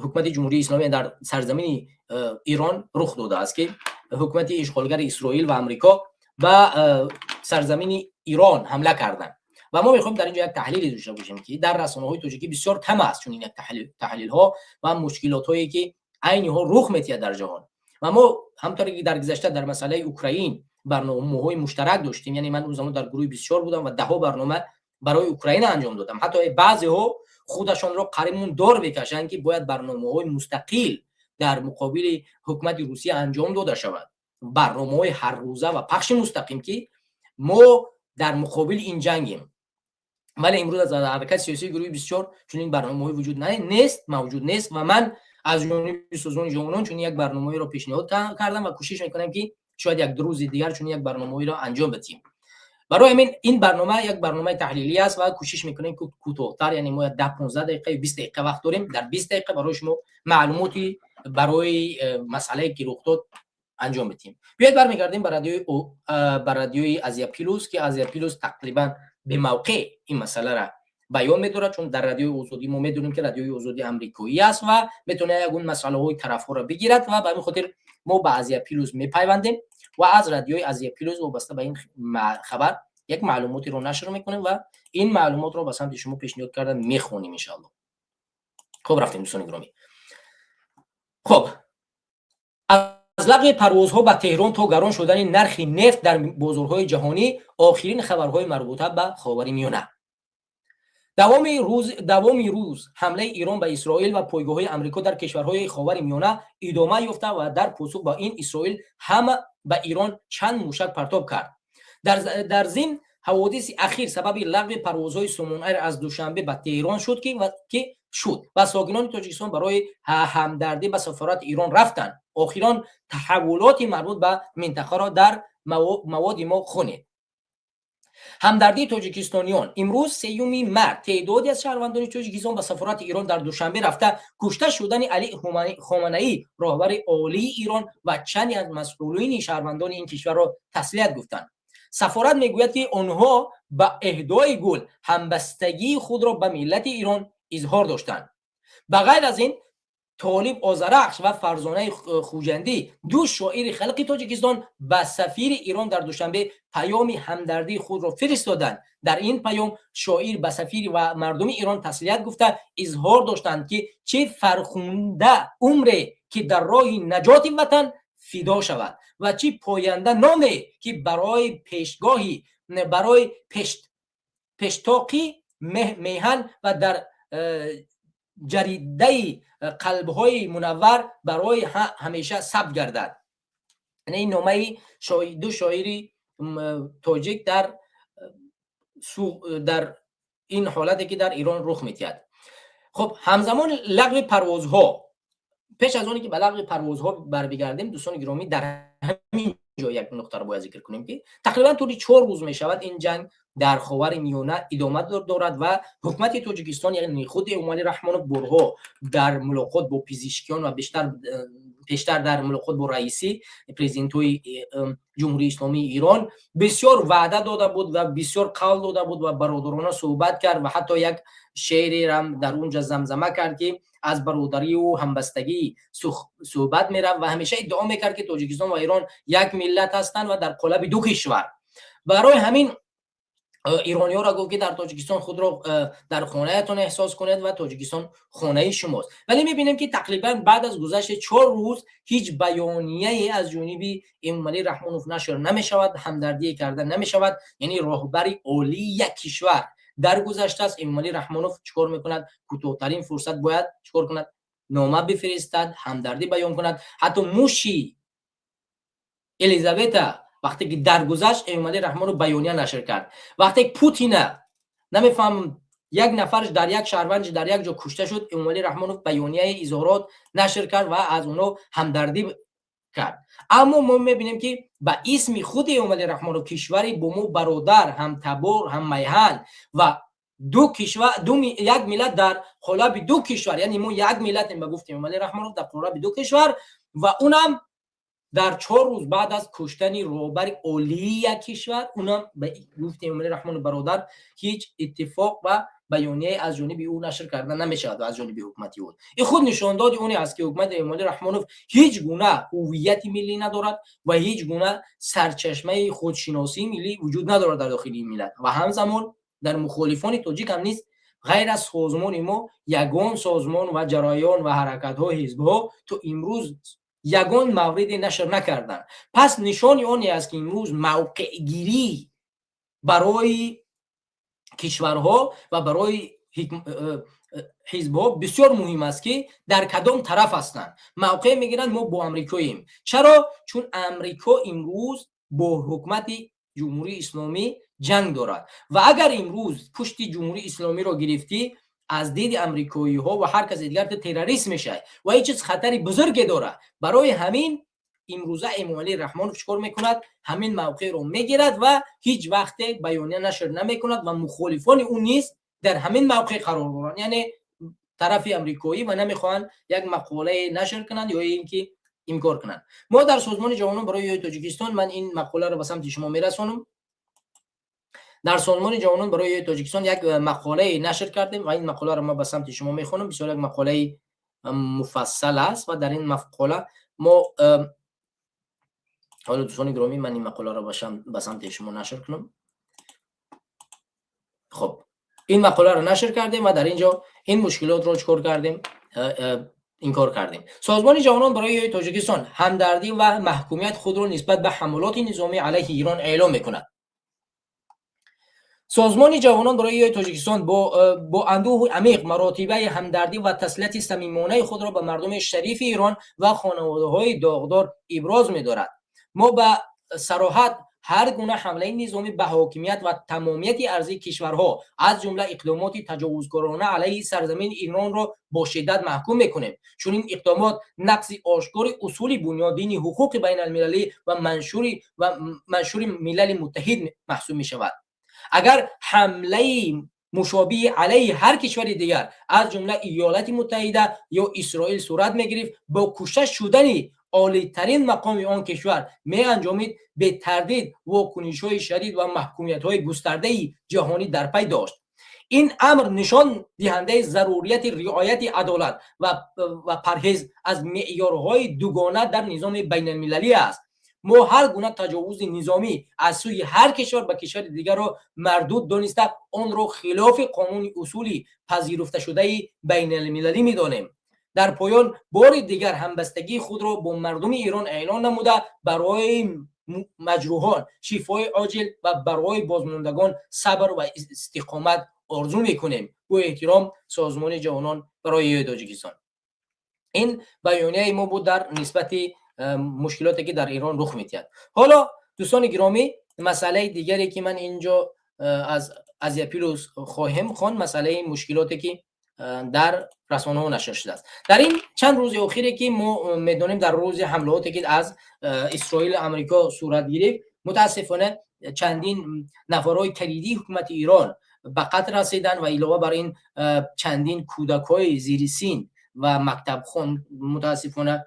ҳукумати Ҷумҳурии Исломӣ дар сарзамини Ирон рух додааст, ки ҳукумати ишғолгари Исроил ва Амрико ба сарзамини Ирон ҳамла карданд. Ва мо мехоҳем дар ин ҷо як таҳлиле дошта бошем, ки дар расонаҳои тоҷикӣ бисёр кам аст чунин як таҳлилҳо ва мушкилотҳое, ки айни ҳол рух метиҳад дар ҷаҳон. Ва мо ҳамторе ки дар гузашта дар масъалаи Украин барномаҳои муштарак доштем, яъне ман он замон дар гурӯҳи 24 будам ва даҳҳо барнома барои Украина анҷом додам. Ҳатто баъзеҳо худашонро қаримундор мекашанд, ки бояд барномаҳои мустақил дар муқобили ҳукумати Русия анҷом дода шавад, барномаҳои ҳаррӯза ва пахши мустақим, ки мо дар муқобили ин ҷангем. Вале имрӯз аз ҳаракати сиёсии гурӯҳи 24 чунин барномаҳое вуҷуд нест, мавҷуд нест ва ман аз ҷониби Созмони ҷавонон чунин як барномаҳоеро пешниҳод кардам ва кӯшиш мекунем, ки шояд як ду рӯзи дигар чунин як барномаҳоеро анҷом бидиҳем. Барои ҳамин ин барнома як барномаи таҳлилӣ аст ва кӯшиш мекунем, ки кӯтоҳтар, яъне мо 10-15 дақиқа ё 20 дақиқа вақт дорем, дар 20 дақиқа барои шумо маълумоти барои масъалае, ки рух дод, анҷом бидиҳем. Биёед, бармегардем ба радиои Азия Плюс, ки Азия Плюс тақрибан бемавқеъ ин масъалара баён медорад, чун дар Радиои Озодӣ мо медонем, ки Радиои Озодӣ амрикоӣ аст ва метавонад ягон масъалаҳои тарафҳоро бигирад ва ба ҳамин хотир мо ба Азия Плюс мепайвандем ва аз радиои Азия Плюс вобаста ба ин хабар як маълумотеро нашр мекунем ва ин маълумотро ба самти шумо пешниҳод карда мехонем, иншаалло. Хуб, рафтем, дӯстони гиромӣ. Хуб, аз лағви парвозҳо ба Теҳрон то гарон шудани нархи нефт дар бозорҳои ҷаҳонӣ, охирин хабарҳои марбута ба Ховари Миёна. Давоми рӯз ҳамлаи Эрон ба Исроил ва пойгоҳҳои Амрико дар кишварҳои Ховари Миёна идома ёфта ва дар посух ба ин Исроил ҳама ба Эрон чанд мушак партоб кард. Дар зимн, ҳаводиси ахир сабаби лағви парвозҳои Сомон Айр аз Душанбе ба Теҳрон шуд, ки шуд ва сокинони Тоҷикистон барои ҳамдардӣ ба сафорати Эрон рафтанд. Охирон таҳаввулоти марбут ба минтақаро дар маводи мо хонед. Ҳамдардии тоҷикистониён. Имрӯз, 3 март, теъдоде аз шаҳрвандони Тоҷикистон ба сафорати Эрон дар Душанбе рафта, кушта шудани Али Хоманаӣ, роҳбари олии Эрон, ва чанде аз масъулини шаҳрвандони ин кишварро таслият гуфтанд. Сафорат мегӯяд, ки онҳо ба эҳдои гул ҳамбастагии худро ба миллати Эрон изҳор доштанд. Ба ғайр аз ин, Толиб Озарахш ва Фарзонаи Хуҷандӣ, ду шоири халқи Тоҷикистон, ба сафири Эрон дар Душанбе паёми ҳамдардии худро фиристоданд. Дар ин паём шоир ба сафир ва мардуми Эрон таслият гуфта, изҳор доштанд, ки чӣ фархунда умре, ки дар роҳи наҷоти ватан фидо шавад, ва чӣ поянда номе, ки барои пешгоҳи барои пештоқи меҳан ва дар ҷаридаи қалбҳои мунаввар барои ҳамеша сабт гардад. Ин номаи ду шоири тоҷик дар ин ҳолате, ки дар Эрон рух медиҳад. Хуб, ҳамзамон лағви парвозҳо. Пеш аз оне ки ба лағви парвозҳо барбигардем, дӯстони гиромӣ, дар ҳамин ҷо як нуқтаро бояд зикр кунем, ки тақрибан тӯли 4 рӯз мешавад, ин ҷанг дар Ховари Миёна идома дорад ва ҳукумати Тоҷикистон, яъне худи Эмомалӣ Раҳмонов, борҳо дар мулоқот бо Пизишкиён ва бештар пештар дар мулоқот бо Раисӣ, президентҳои Ҷумҳурии Исломии Эрон, бисёр ваъда дода буд ва бисёр қавл дода буд ва бародарона суҳбат кард ва ҳатто як шеърерам дар унҷа замзама кард, ки аз бародарию ҳамбастагӣ суҳбат мерафт ва ҳамеша иддао мекард, ки Тоҷикистон ва Эрон як миллат ҳастанд ва дар қолаби ду кишвар. Барои ҳамин ирониёро гуфт, ки дар Тоҷикистон худро дар хонаятон эҳсос кунед ва Тоҷикистон хонаи шумост. Вале мебинем, ки тақрибан баъд аз гузашти 4 рӯз ҳеҷ баёнияе аз ҷониби Эмомалӣ Раҳмонов нашр намешавад, ҳамдардие карда намешавад. Яъне роҳбари олии як кишвар даргузаштааст, Эмомалӣ Раҳмонов чӣ кор мекунад? Кӯтоҳтарин фурсат бояд чӣ кор кунад? Нома бифиристад, ҳамдардӣ баён кунад. Ҳатто муши Елизавета вақте ки даргузашт, Эмомалӣ Раҳмонов баёния нашр кард. Вақте Путина, намефаҳмам, як нафарш дар як шаҳрвандш дар як ҷо кушта шуд, Эмомалӣ Раҳмонов баёнияи изҳорот нашр кард ва аз онҳо ҳамдардӣ кард. Аммо мо мебинем, ки ба исми худи Эмомалӣ Раҳмонов, кишвари бо мо бародар, ҳамтабор, ҳаммайҳан ва ду кишвар, як миллат дар қолаби ду кишвар, яъне мо як миллатем, ба гуфти Эмомалӣ Раҳмонов, дар қолаби ду кишвар, ва унам дар 4 рӯз баъд аз куштани роҳбари олии як кишвар, унам ба гуфти Эмомалӣ Раҳмонов бародар, ҳеҷ иттифоқ ва баёнияе аз ҷониби ӯ нашр карда намешавад ва аз ҷониби ҳукумати ӯ. Ин худ нишондоди оне аст, ки ҳукумати Эмомалӣ Раҳмонов ҳеҷ гуна ҳуввияти миллӣ надорад ва ҳеҷ гуна сарчашмаи худшиносии миллӣ вуҷуд надорад дар дохили ин миллат. Ва ҳамзамон дар мухолифони тоҷик ҳам низ ғайр аз созмони мо ягон созмон ва ҷараён ва ҳаракатҳо, ҳизбҳо то имрӯз ягон мавриде нашр накарданд. Пас нишони оне аст, ки имрӯз мавқеъгирӣ барои кишварҳо ва барои ҳизбҳо бисёр муҳим аст, ки дар кадом тараф ҳастанд, мавқеъ мегиранд. Мо бо Амрикоем. Чаро? Чун Амрико имрӯз бо ҳукумати Ҷумҳурии Исломӣ Ҷанг дорад ва агар имрӯз пушти Ҷумҳурии Исломиро гирифтӣ, аз диди амрикоиҳо ва ҳар касе дигар ту террорист мешавӣ ва ин чиз хатари бузурге дорад. Барои ҳамин имрӯза Эмомалӣ Раҳмонов чӣ кор мекунад? Ҳамин мавқеъро мегирад ва ҳеҷ вақте баёния нашр намекунад ва мухолифони ӯ низ дар ҳамин мавқеъ қарор доранд, яъне тарафи амрикоӣ, ва намехоҳанд як мақолае нашр кунанд ё ин ки инкор кунанд. Мо дар Созмони ҷавонон барои Тоҷикистон, ман ин мақоларо ба самти шумо мерасонам, дар Созмони ҷавонон барои Тоҷикистон як мақолае нашр кардем ва ин мақоларо ман ба самти шумо мехонам. Бисёр як мақолаи муфассал аст ва дар ин мақола мо ҳоло, дӯстони гиромӣ, ман ин мақоларо ба самти шумо нашр кунам. Хуб, ин мақоларо нашр кардем ва дар ин ҷо ин мушкилотро чӣ кор кардем? Инкор кардем. Созмони ҷавонон барои Тоҷикистон ҳамдардӣ ва маҳкумият худро нисбат ба ҳамлоти низомӣ алайҳи Ирон эълом мекунад. Созмони ҷавонон барои Тоҷикистон бо андӯҳи амиқ маротибаи ҳамдардӣ ва таслияти самимонаи худро ба мардуми шарифи Ирон ва хонаводаҳои доғдор иброз медорад. Мо ба сароҳат ҳар гуна ҳамлаи низомӣ ба ҳокимият ва тамомияти арзии кишварҳо, аз ҷумла иқдомоти таҷовузкорона алайҳи сарзамини Иронро бо шиддат маҳкум мекунем. Чунин иқдомот нақзи ошкори усули бунёдини ҳуқуқи байналмилалӣ ва маншури Милали Муттаҳид маҳсуб мешавад. Агар ҳамлаи мушобиҳи алайҳи ҳар кишвари дигар, аз ҷумла Иёлати Муттаҳида ё Исроил, сурат мегирифт, бо кушта шудани олитарин мақоми он кишвар меанҷомид, бетардид вокунишҳои шадид ва маҳкумиятҳои густардаи ҷаҳонӣ дар пай дошт. Ин амр нишон диҳандаи зарурияти риояти адолат ва парҳез аз меъёрҳои дугона дар низоми байналмилалӣ аст. Мо ҳар гуна таҷовузи низомӣ аз сӯи ҳар кишвар ба кишвари дигарро мардуд дониста, онро хилофи қонуни усули пазируфташудаи байналмилалӣ медонем. Дар поён бори дигар ҳамбастагии худро бо мардуми Эрон эълон намуда, барои маҷрӯҳон шифои оҷил ва барои бозмондагон сабр ва истиқомат орзу мекунем. Бо эҳтиром, Созмони ҷавонон барои Тоҷикистон. Ин баёнияи мо буд дар нисбати мушкилоте, ки дар Эрон рух медиҳад. Ҳоло, дӯстони гиромӣ, масъалаи дигаре, ки ман инҷо аз Азия Плюс хоҳем хонд, масъалаи мушкилоте, ки дар расонаҳо нашр шудааст дар ин чанд рӯзи охире, ки мо медонем, дар рӯзи ҳамлаоте, ки аз Исроил, Амрико сурат гирифт, мутаассифона чандин нафарҳои калидии ҳукумати Ирон ба қатл расиданд ва илова бар ин чандин кӯдакҳои зери син ва мактабхон мутаассифона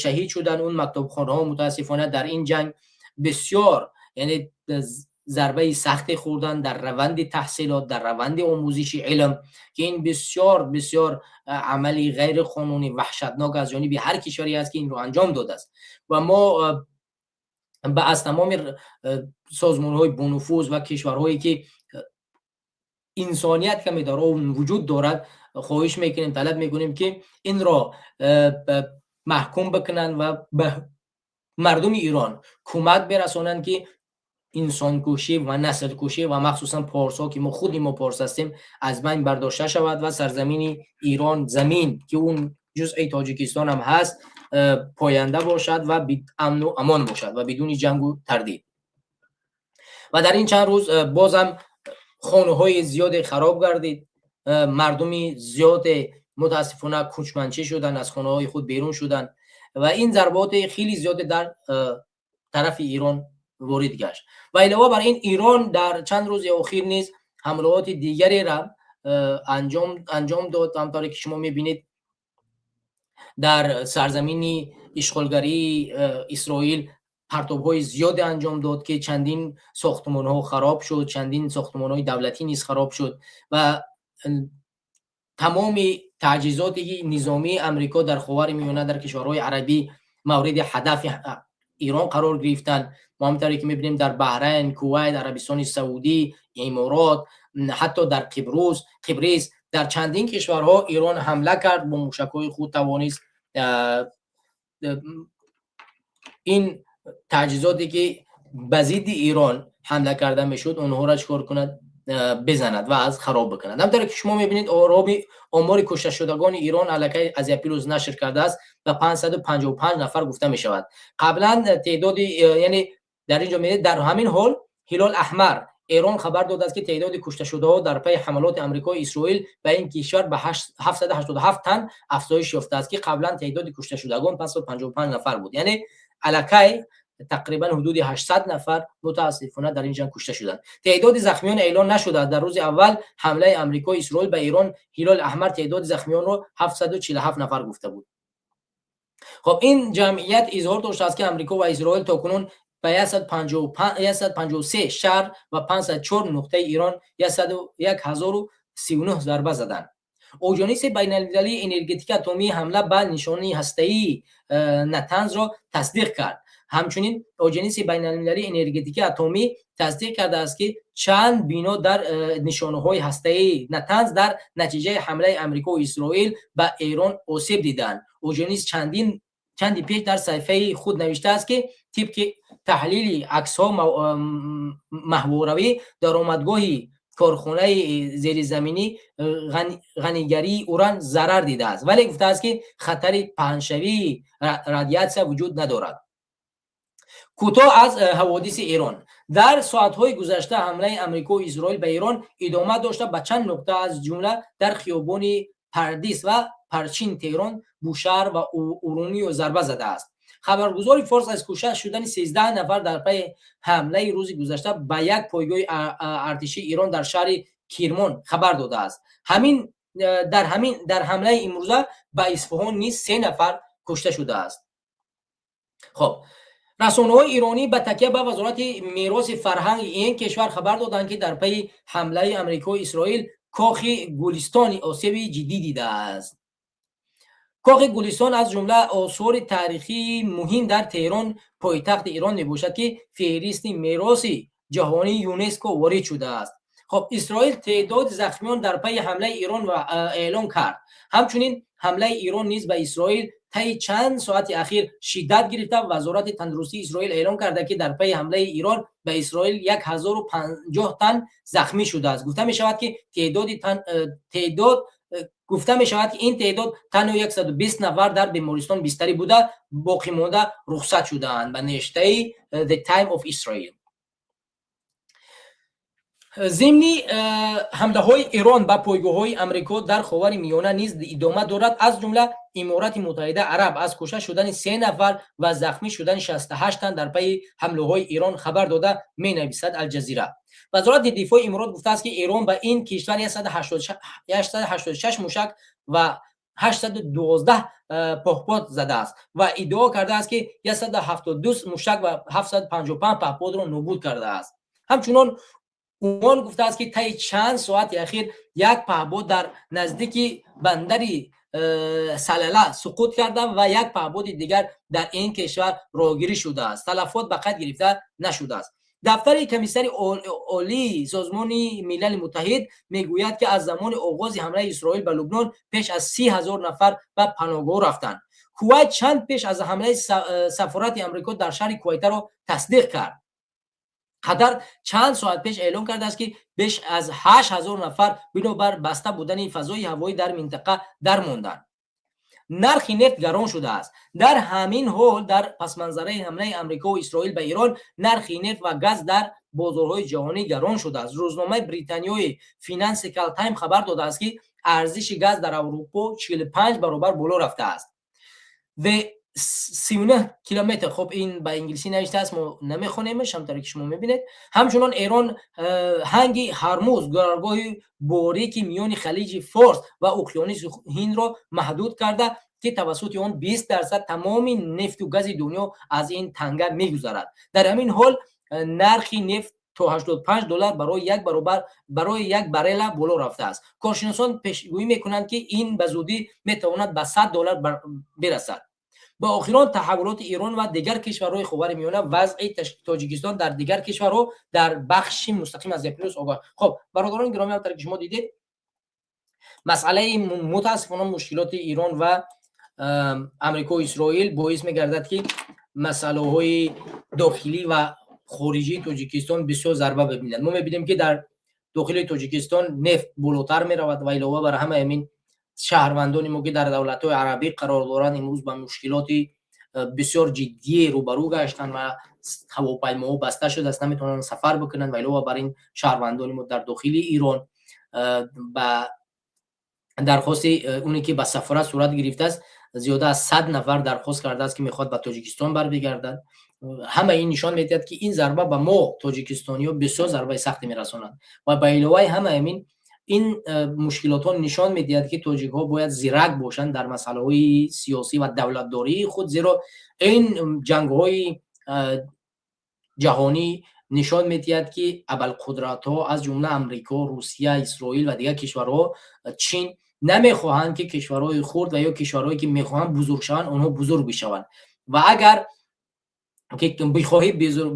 шаҳид шуданд. Он мактабхонаҳо мутаассифона дар ин ҷанг бисёр, яъне, зарбаи сахте хӯрданд дар раванди таҳсилот, дар раванди омӯзиши илм, ки ин бисёр бисёр амали ғайриқонунӣ, ваҳшатнок аз ҷониби ҳар кишваре аст, ки инро анҷом додааст. Ва мо ба аз тамоми созмонҳои бонуфуз ва кишварҳое, ки инсоният каме дар он вуҷуд дорад, хоҳиш мекунем, талаб мекунем, ки инро маҳкум бикунанд ва ба мардуми Ирон кӯмак бирасонанд, ки инсонкушӣ ва наслкушӣ ва махсусан порсҳо, ки мо худи мо порс ҳастем, аз байн бардошта шавад ва сарзамини Ирон замин, ки он ҷузъи Тоҷикистон ҳам ҳаст, поянда бошад ва амну амон бошад ва бидуни ҷангу тардид. Ва дар ин чанд рӯз бозам хонаҳои зиёде хароб гардид, мардуми зиёде мутаассифона кӯчманчӣ шуданд, аз хонаҳои худ берун шуданд ва ин зарботи хеле зиёде дар тарафи Ирон ворид гашт. Ва илова бар ин, Ирон дар чанд рӯзи охир низ ҳамлаоти дигареро анҷом дод. Ҳамтавре ки шумо мебинед, дар сарзамини ишғолгарии Исроил партобҳои зиёде анҷом дод, ки чандин сохтмонҳо хароб шуд, чандин сохтмонҳои давлатӣ низ хароб шуд ва тамоми таҷҳизоти низомии Амрико дар Ховари Миёна, дар кишварҳои арабӣ мавриди ҳадафи Ирон қарор гирифтанд. Мо ҳамтавре ки мебинем, дар Баҳрайн, Кувайт, Арабистони Саудӣ, Иморот, ҳатто дар Қибрис, дар чандин кишварҳо Ирон ҳамла кард, бо мушакҳои худ тавонист ин таҷҳизоте, ки ба зидди Ирон ҳамла карда мешуд, онҳоро чӣ кор кунад? Бизанад ва аз хароб бикунад. Ҳамтавре ки шумо мебинед, омори кушташудагони Ирон аллакай Азия Плюс нашр кардааст ва 555 нафар гуфта мешавад. Қаблан теъдоди, яъне, дар ин ҷо мебинед, дар ҳамин ҳол Ҳилол Аҳмар Эрон хабар додааст, ки теъдоди кушташудаҳо дар пайи ҳамалоти Амрикои Исроил ба ин кишвар ба 787 тан афзоиш ёфтааст, ки қаблан теъдоди кушташудагон 555 нафар буд. Яъне аллакай тақрибан ҳудуди 800 нафар, мутаассифона, дар ин ҷанг кушта шуданд. Теъдоди захмиён эълон нашудааст. Дар рӯзи аввал ҳамлаи Амрикои Исроил ба Эрон Ҳилоли Аҳмар теъдоди захмиёнро 747 нафар гуфта буд. Хоб, ин ҷамъият изҳор доштааст, ки Амрико ва Исроил то кунун ба 153 шаҳр ва 504 нуқтаи Ирон 1039 зарба заданд. Оҷонси байналмилалии энергетикаи атомӣ ҳамла ба нишонаи ҳастаии Натанзро тасдиқ кард. Ҳамчунин Оҷонси байналмилалии энергетикаи атомӣ тасдиқ кардааст, ки чанд бино дар нишонаҳои ҳастаии Натанз дар натиҷаи ҳамлаи Амрикову Исроил ба Эрон осеб диданд. Оҷонс чандин чанди пеш дар саҳифаи худ навиштааст, ки тибқи таҳлили аксҳо маҳворавӣ даромадгоҳи корхонаи зеризаминӣ ғанигарии уран зарар дидааст, вале гуфтааст, ки хатари паҳншавии радиатсия вуҷуд надорад. Кӯтоҳ аз ҳаводиси Эрон. Дар соатҳои гузашта ҳамлаи Амрикову Исроил ба Эрон идома дошта, ба чанд нуқта, аз ҷумла дар хиёбони Пардис ва Парчин Теҳрон, Бушаҳр ва Урумиё зарба задааст. Хабаргузори Форс аз кушта шудани 13 нафар дар пайи ҳамлаи рӯзи гузашта ба як пойгоҳи артишии Эрон дар шаҳри Кирмон хабар додааст. Ҳамин дар ҳамин дар ҳамлаи имрӯза ба Исфаҳон низ се нафар кушта шудааст. Хоб, расонаҳои иронӣ ба такя ба Вазорати мероси фарҳанги ин кишвар хабар доданд, ки дар пайи ҳамлаи Амрикои Исроил Кохи Гулистони осеби ҷиддӣ дидааст. Кохи Гулистон аз ҷумла осори таърихии муҳим дар Теҳрон, пойтахти Ирон мебошад, ки феҳристи мероси ҷаҳонии ЮНЕСКО ворид шудааст. Хоб, Исроил теъдоди захмиён дар пайи ҳамлаи Ирон эълон кард. Ҳамчунин ҳамлаи Ирон низ ба Исроил таи чанд соати ахир шиддат гирифта. Вазорати тандурустии Исроил эълон карда, ки дар пайи ҳамлаи Ирон ба Исроил 1050 тан захмӣ шудааст. Гуфта мешавад, ки теъдоди теъдод гуфта мешавад, ки ин теъдод танҳо 120 нафар дар бемористон бистарӣ буда, боқимонда рухсат шудаанд, ба навиштаи The Time of Israel. Зимни ҳамлаҳои Эрон ба пойгоҳҳои Амрико дар Ховари Миёна низ идома дорад. Аз ҷумла Иморати Муттаҳида Араб аз кушта шудани се нафар ва захмӣ шудани 68 тан дар пайи ҳамлаҳои Эрон хабар дода, менависад Алҷазира. Вазорати дифои Иморот гуфтааст, ки Эрон ба ин кишвар 186 мушак ва 812 паҳпод задааст ва иддао кардааст, ки 172 мушак ва 755 паҳподро нобуд кардааст. Ҳамчунон Умон гуфтааст, ки таи чанд соати ахир як паҳбод дар наздики бандари Салала суқут карда ва як паҳбоди дигар дар ин кишвар роҳгирӣ шудааст. Талафот ба қайд гирифта нашудааст. Дафтари комиссари олии Созмони Милали Муттаҳид мегӯяд, ки аз замони оғози ҳамлаи Исроил ба Лубнон беш аз 30 000 нафар ба паноҳгоҳ рафтанд. Кувайт чанд пеш аз ҳамлаи сафорати Амрико дар шаҳри Кувайтаро тасдиқ кард. Қатар чанд соат пеш эълон кардааст, ки беш аз 8000 нафар бинобар баста будани фазои ҳавоӣ дар минтақа дармонданд. Нархи нефт гарон шудааст. Дар ҳамин ҳол, дар пасманзараи ҳамлаи Амрикову Исроил ба Ирон, нархи нефт ва газ дар бозорҳои ҷаҳонӣ гарон шудааст. Рӯзномаи британиёи Financial Times хабар додааст, ки арзиши газ дар Аврупо 45 баробар боло рафтааст. 39 километр. Хоб, ин ба инглисӣ навиштааст, мо намехонемаш, ҳамтаре ки шумо мебинед. Ҳамчунон Эрон ҳанги Ҳармуз, гузаргоҳи борики миёни Халиҷи Форс ва Уқёнуси Ҳиндро маҳдуд карда, ки тавассути он 20% тамоми нефту гази дунё аз ин танга мегузарад. Дар ҳамин ҳол нархи нефт то 85 доллар барои як баробар барои як баррела боло рафтааст. Коршиносон пешгӯӣ мекунанд, ки ин ба зудӣ метавонад ба 100 доллар бирасад. Ба охирон таҳаввулоти Эрон ва дигар кишварҳои Ховари Миёна, вазъи Тоҷикистон дар дигар кишварҳо дар бахши мустақим аз Плюс огоҳ. Хоб, бародарони гиромӣ, ҳамтаре ки шумо дидед, масъалаи, мутаассифона, мушкилоти Эрон ва Амрико, Исроил боис мегардад, ки масъалаҳои дохилӣ ва хориҷии Тоҷикистон бисёр зарба бибинад. Мо мебинем, ки дар дохили Тоҷикистон нефт болотар меравад ва илова бар ҳама ҳамин шаҳрвандони мо, ки дар давлатҳои арабӣ қарор доранд, имрӯз ба мушкилоти бисёр ҷиддие рӯбарӯ гаштанд ва Ҳавопаймоҳо баста шудааст, наметавонанд сафар бикунанд. Ва илова бар ин, шаҳрвандони мо дар дохили Ирон ба дархости оне ки ба сафорат сурат гирифтааст, зиёда аз 100 нафар дархост кардааст, ки мехоҳад ба Тоҷикистон барбигардад. Ҳама ин нишон медиҳад, ки ин зарба ба мо, тоҷикистониҳо, бисёр зарбаи сахте мерасонад. Ва ба иловаи ҳама ҳамин, ин мушкилотҳо нишон медиҳад, ки тоҷикҳо бояд зирак бошанд дар масъалаҳои сиёсӣ ва давлатдории худ, зеро ин ҷангҳои ҷаҳонӣ нишон медиҳад, ки абарқудратҳо, аз ҷумла Амрико, Русия, Исроил ва дигар кишварҳо, Чин, намехоҳанд, ки кишварҳои хурд ва ё кишварҳое ки мехоҳанд бузург шаванд, онҳо бузург бишаванд. Ва агар ки бихоҳӣ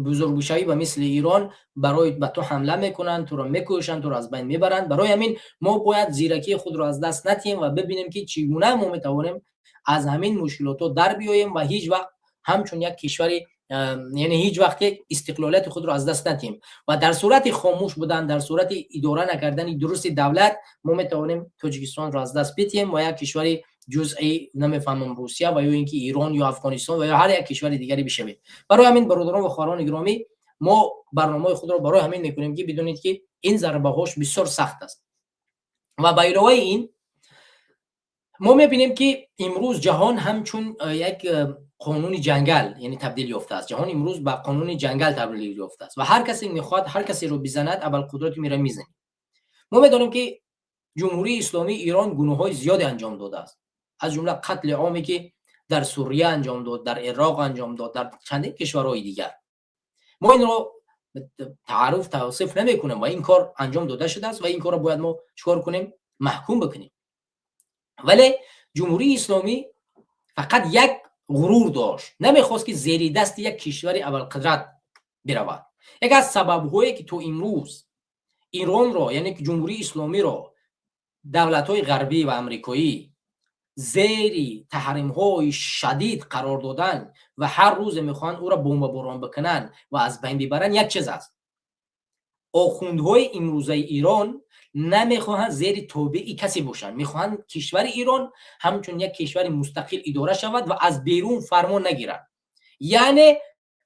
бузург бишавӣ ба мисли Ирон, барои ба ту ҳамла мекунанд, туро мекушанд, туро аз байн мебаранд. Барои ҳамин мо бояд зиракии худро аз даст натиҳем ва бибинем, ки чӣ гуна мо метавонем аз ҳамин мушкилотҳо дар биёем ва ҳеҷ вақт ҳамчун як кишвари, яъне ҳеҷ вақт истиқлолияти худро аз даст натиҳем. Ва дар сурати хомӯш будан, дар сурати идора накардани дурусти давлат, мо метавонем Тоҷикистонро аз даст бидиҳем ва як кишвари ҷузъи, намефаҳмам, Русия ва ё ин ки Ирон ё Афғонистон ва ё ҳар як кишвари дигаре бишавем. Барои ҳамин, бародарон ва хоҳарони гиромӣ, мо барномаи худро барои ҳамин мекунем, ки бидонед, ки ин зарбаҳош бисёр сахт аст. Ва ба иловаи ин, мо мебинем, ки имрӯз ҷаҳон ҳамчун як қонуни ҷангал, яъне табдил ёфтааст. Ҷаҳон имрӯз ба қонуни ҷангал табдил ёфтааст ва ҳар касе мехоҳад ҳар касеро бизанад, абарқудрати мера мезанад. Мо медонем, ки Ҷумҳурии Исломии Ирон гуноҳҳои зиёде анҷом додааст, аз ҷумла қатли оме, ки дар Сурия анҷом дод, дар Ироқ анҷом дод, дар чандин кишварҳои дигар. Мо инро таъриф, тавсиф намекунем ва ин кор анҷом дода шудааст ва ин корро бояд мо чикор кунем? Маҳкум бикунем. Вале Ҷумҳурии Исломӣ фақат як ғурур дошт: намехост, ки зери дасти як кишвари абарқудрат биравад. Яке аз сабабҳое, ки то имрӯз Иронро, яъне ки Ҷумҳурии Исломиро, давлатҳои ғарбӣ ва амрикоӣ зери таҳримҳои шадид қарор додан ва ҳар рӯзе мехоҳанд ӯро бомбаборон бикунанд ва аз байн бибаранд, як чиз аст: охундҳои имрӯзаи Ирон намехоҳанд зери тобеи касе бошанд. Мехоҳанд кишвари Ирон ҳамчун як кишвари мустақил идора шавад ва аз берун фармон нагирад, яъне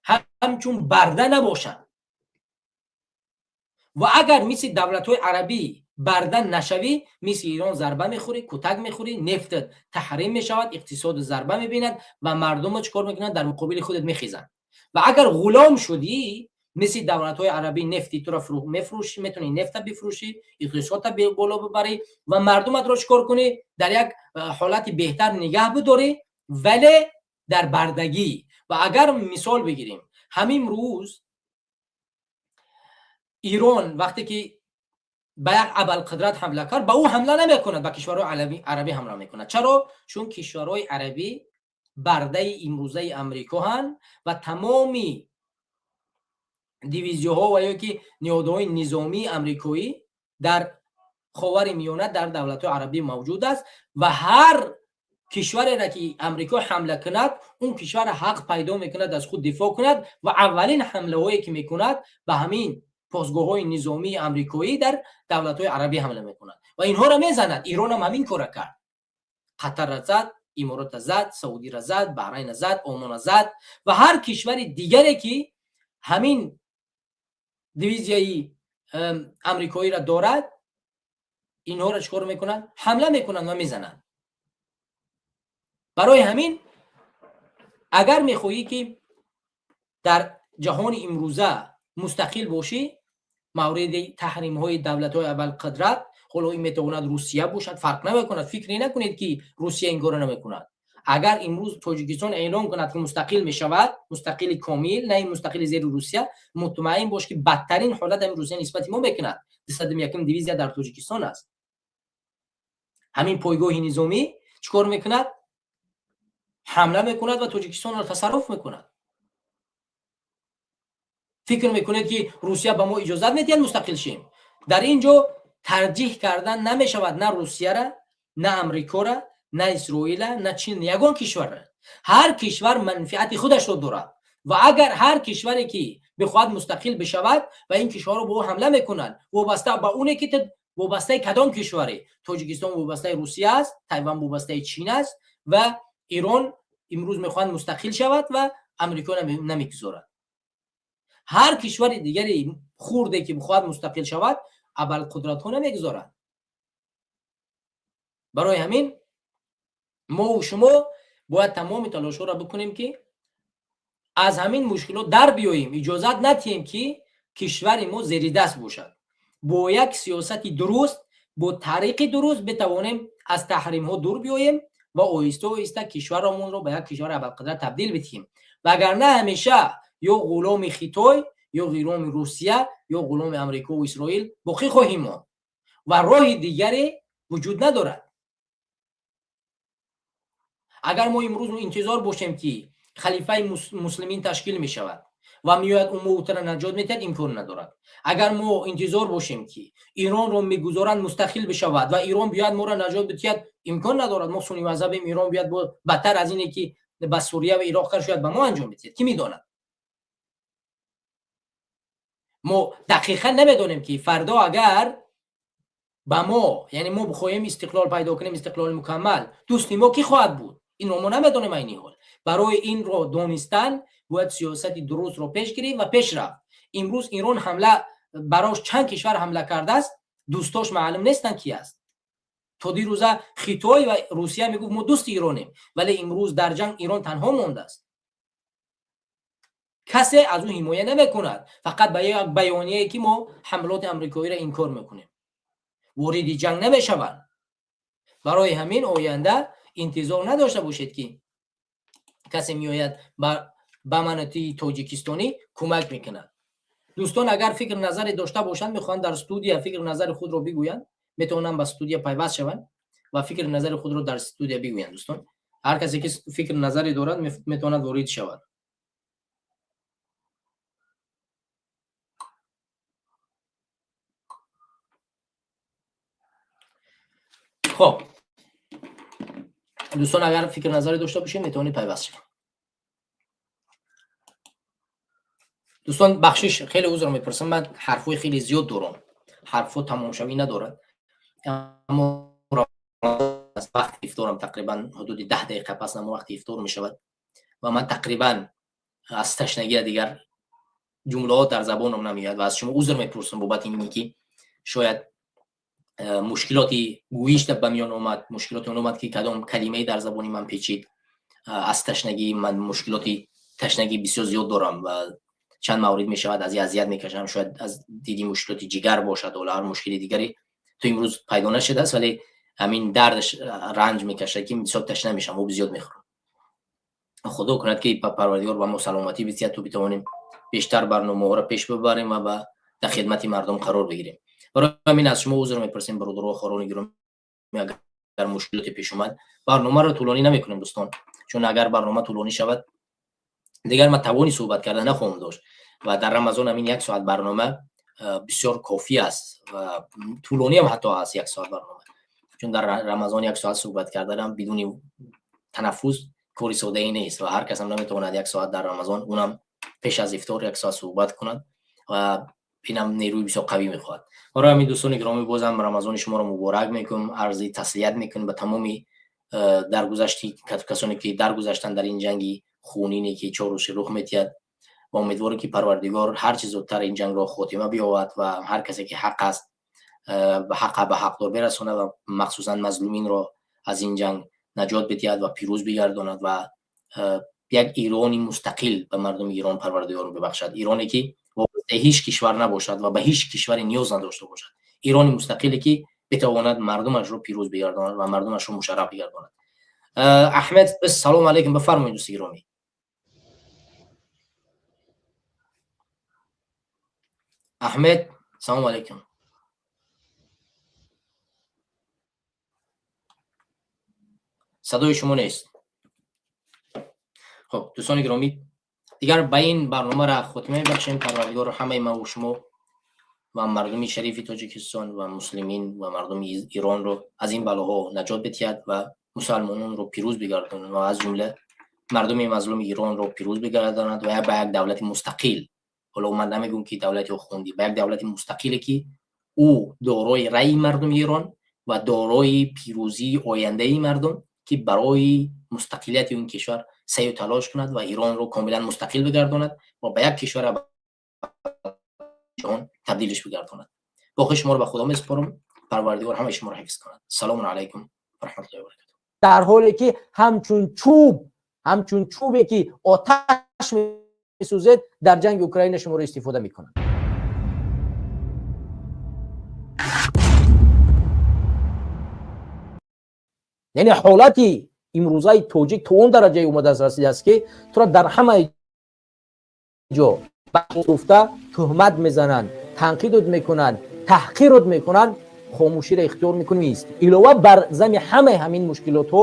ҳамчун барда набошанд. Ва агар мисли давлатҳои арабӣ барда нашавӣ, мисли Ирон зарба мехӯрӣ, кутак мехӯрӣ, нефтат таҳрим мешавад, иқтисодат зарба мебинад ва мардумо чӣ кор мекунанд? Дар муқобили худат мехезанд. Ва агар ғулом шудӣ, мисли давлатҳои арабӣ, нефти туро мефурӯшӣ, метавонӣ нефта бифурӯшӣ, иқтисодта боло бибарӣ ва мардуматро чӣ кор кунӣ? Дар як ҳолати беҳтар нигаҳ бидорӣ, вале дар бардагӣ. Ва агар мисол бигирем, ҳамин рӯз Ирон вақте ки ба як абарқудрат ҳамла кард, ба ӯ ҳамла намекунад, ба кишварҳои арабӣ ҳамла мекунад. Чаро? Чун кишварҳои арабӣ бардаи имрӯзаи Амрикоҳанд ва тамоми дивизияҳо ва ё ки ниҳодҳои низомии амрикоӣ дар Ховари Миёна, дар давлатҳои арабӣ мавҷуд аст. Ва ҳар кишвареро ки Амрико ҳамла кунад, он кишвар ҳақ пайдо мекунад аз худ дифоъ кунад ва аввалин ҳамлаҳое ки мекунад, ба ҳамин посгоҳҳои низомии амрикоӣ дар давлатҳои арабӣ ҳамла мекунад ва инҳоро мезанад. Иронам ҳамин кора кард: Қатарра зад, Иморотра зад, Саудира зад, Баҳрайна зад, Омона зад ва ҳар кишвари дигаре, ки ҳамин дивизияи амрикоиро дорад, инҳоро чӣ кор мекунанд? Ҳамла мекунанд ва мезананд. Барои ҳамин, агар мехоҳӣ, ки дар ҷаҳони имрӯза мустақил бошӣ, мавриди таҳримҳои давлатҳои абарқудрат, ҳоло ин метавонад Русия бошад, фарқ намекунад. Фикре накунед, ки Русия ин корро намекунад. Агар имрӯз Тоҷикистон эълон кунад, ки мустақил мешавад, мустақили комил, на ин мустақили зери Русия, мутмаин бош, ки бадтарин ҳолат ҳамин Русия нисбати мо мекунад. 201-ум дивизия дар Тоҷикистон аст. Ҳамин пойгоҳи низомӣ чӣ кор мекунад? Ҳамла мекунад ва Тоҷикистонро тасарруф мекунад. Фикр мекунед, ки Русия ба мо иҷозат медиҳад мустақил шем? Дар ин ҷо тарҷиҳ кардан намешавад на Русияра, на Амрикора, на Исроила, на Чин, ягон кишварра. Ҳар кишвар манфиати худашро дорад ва агар ҳар кишваре ки бихоҳад мустақил бишавад, ва ин кишварро ба ӯ ҳамла мекунанд, вобаста ба оне ки вобастаи кадом кишваре. Тоҷикистон вобастаи Русия аст, Тайван вобастаи Чин аст ва Ирон имрӯз мехоҳад мустақил шавад ва Амрико намегузорад. Ҳар кишвари дигари хурде ки бихоҳад мустақил шавад, абарқудратҳо намегузоранд. Барои ҳамин мову шумо бояд тамоми талошҳоро бикунем, ки аз ҳамин мушкилот дар биёем, иҷозат надиҳем, ки кишвари мо зеридаст бошад. Бо як сиёсати дуруст, бо тариқи дуруст битавонем аз таҳримҳо дур биёем ва оҳиста оҳиста кишварамонро ба як кишвари абарқудрат табдил бидиҳем. Вагарна ҳамеша ё ғуломи Хитой, ё ғуломи Русия, ё ғуломи Амрикову Исроил боқӣ хоҳем монд ва роҳи дигаре вуҷуд надорад. Агар мо имрӯз интизор бошем, ки халифаи муслимин ташкил мешавад ва меояд, ӯ моутара наҷот медиҳад, имкон надорад. Агар мо интизор бошем, ки Иронро мегузоранд мустақил бишавад ва Ирон биёяд, моро наҷот бидиҳад, имкон надорад. Мо сунни мазҳабем, Ирон биёяд, бадтар аз ине ки ба Сурия ва Ироқ кард, шояд ба мо анҷом бидиҳад. Кӣ медонад? Мо дақиқан намедонем, ки фардо агар ба мо, яъне мо бихоҳем истиқлол пайдо кунем, истиқлоли мукаммал, дӯсти мо кӣ хоҳад буд? Инро мо намедонем айни ҳол. Барои инро донистан бояд сиёсати дурустро пеш гирифт ва пеш рафт. Имрӯз Ирон ҳамла барош чанд кишвар ҳамла кардааст, дӯстош маълум нестанд, ки аст. То дирӯза Хитой ва Русия мегуфт, мо дӯсти Иронем, вале имрӯз дар ҷанг Ирон танҳо мондааст, касе аз ӯ ҳимоя намекунад. Фақат ба як баёнияе, ки мо ҳамлоти амрикоиро инкор мекунем, вориди ҷанг намешаванд. Барои ҳамин оянда интизор надошта бошед, ки касе меояд, ба манотии тоҷикистонӣ кӯмак мекунад. Дӯстон, агар фикр назаре дошта бошанд, мехоҳанд дар студия фикр назари худро бигӯянд, метавонанд ба студия пайваст шаванд ва фикр назари худро дар студия бигӯянд. Дӯстон, ҳар касе ки фикр назаре дорад, метавонад ворид шавад. Хоб, дӯстон, агар фикр назаре дошта бошед, метавонед пайваст шавед. Дӯстон, бахшиш, хеле узр мепурсам, ман ҳарфҳои хеле зиёд дорам, ҳарфҳо тамомшавӣ надорад, аммо вақти ифторам тақрибан ҳудуди 10 дақиқа пас намо вақти ифтор мешавад ва ман тақрибан аз ташнагия дигар ҷумлаҳо дар забонам намеояд ва аз шумо узр мепурсам бобати ине ки шояд мушкилоти гӯиш ба миён омад, мушкилоти он омад, ки кадом калимае дар забони ман печид. Аз ташнагӣ ман мушкилоти ташнагӣ бисёр зиёд дорам ва чанд маврид мешавад, аз азият мекашам. Шояд аз диди мушкилоти ҷигар бошад, ҳоло ҳар мушкили дигаре то имрӯз пайдо нашудааст, вале ҳамин дардаш ранҷ мекашад, ки бисёр ташна мешавам, об зиёд мехӯрам. Худо кунад, ки Парвардигор ба мо саломатӣ бидиҳад, то битавонем бештар барномаҳоро пеш бибарем ва дар хидмати мардум қарор бигирем. Барои ҳамин аз шумо узр мепурсем, бародару хоҳарони гиромӣ, агар мушкилоте пеш омад. Барномаро тӯлонӣ намекунем, дӯстон, чун агар барнома тӯлонӣ шавад, дигар ман тавони суҳбат карда нахоҳам дошт ва дар Рамазон ҳамин як соат барнома бисёр кофӣ аст ва тӯлониам ҳатто аст як соат барнома, чун дар Рамазон як соат суҳбат карданам бидуни танаффус кори соддае нест ва ҳар касам наметавонад як соат дар Рамазон, унам пеш аз ифтор, як соат суҳбат кунад ва инам нерӯи бисёр қавӣ мехоҳад. Барои ҳамин, дӯстони гиромӣ, бозам Рамазони шуморо муборак мекунам, арзи таслият мекунем ба тамоми даргузашти касоне ки даргузаштанд дар ин ҷанги хунине, ки 4 рӯзи рух метиҳад, ва умедворем, ки Парвардигор ҳарчи зудтар ин ҷангро хотима биёвад ва ҳар касе ки ҳақ аст, ба ҳақа ба ҳақдор берасонад ва махсусан мазлуминро аз ин ҷанг наҷот бидиҳад ва пирӯз бигардонад ва як Ирони мустақил ба мардуми Ирон Парвардигор бибахшад, Ироне ки вобастаи ҳеҷ кишвар набошад ва ба ҳеҷ кишваре ниёз надошта бошад, Ирони мустақиле ки битавонад мардумашро пирӯз бигардонад ва мардумашро мушарраф бигардонад. Аҳмед, салому алайкум, бифармоед, дӯсти гиромӣ. Аҳмед, салому алайкум. Садои шумо нест. Хоб, дӯстони гиромӣ, дигар ба ин барномаро хотима мебахшем. Парвардигор ҳамаи маву шумо ва мардуми шарифи Тоҷикистон ва муслимин ва мардуми Иронро аз ин балоҳо наҷот бидиҳад ва мусалмононро пирӯз бигардонад ва аз ҷумла мардуми мазлуми Иронро пирӯз бигардонад ва ба як давлати мустақил, ҳоло ман намегӯм, ки давлати охундӣ, ба як давлати мустақиле, ки ӯ дорои раъи мардуми Эрон ва дорои пирӯзии ояндаи мардум, ки барои мустақилияти он кишвар саъю талош кунад ва Иронро комилан мустақил бигардонад ва ба як кишвар ҷаҳон табдилиш бигардонад. Боқӣ шуморо ба Худо месупорам. Парвардигор ҳамаи шуморо ҳифз кунад. Салому алайкум ва раҳматуллоҳи ва баракатуҳ. Дар ҳоле ки ҳамчун чӯб, ҳамчун чӯбе ки оташ месӯзед, дар ҷанги Украина шуморо истифода мекунанд. Яъне ҳолати имрӯзаи тоҷик то он дараҷае омадааст, расидааст, ки туро дар ҳамаи ҷо гуфта туҳмат мезананд, танқидот мекунанд, таҳқирот мекунанд, хомӯширо ихтиёр мекунӣ, меистӣ. Илова бар зами ҳамаи ҳамин мушкилотҳо,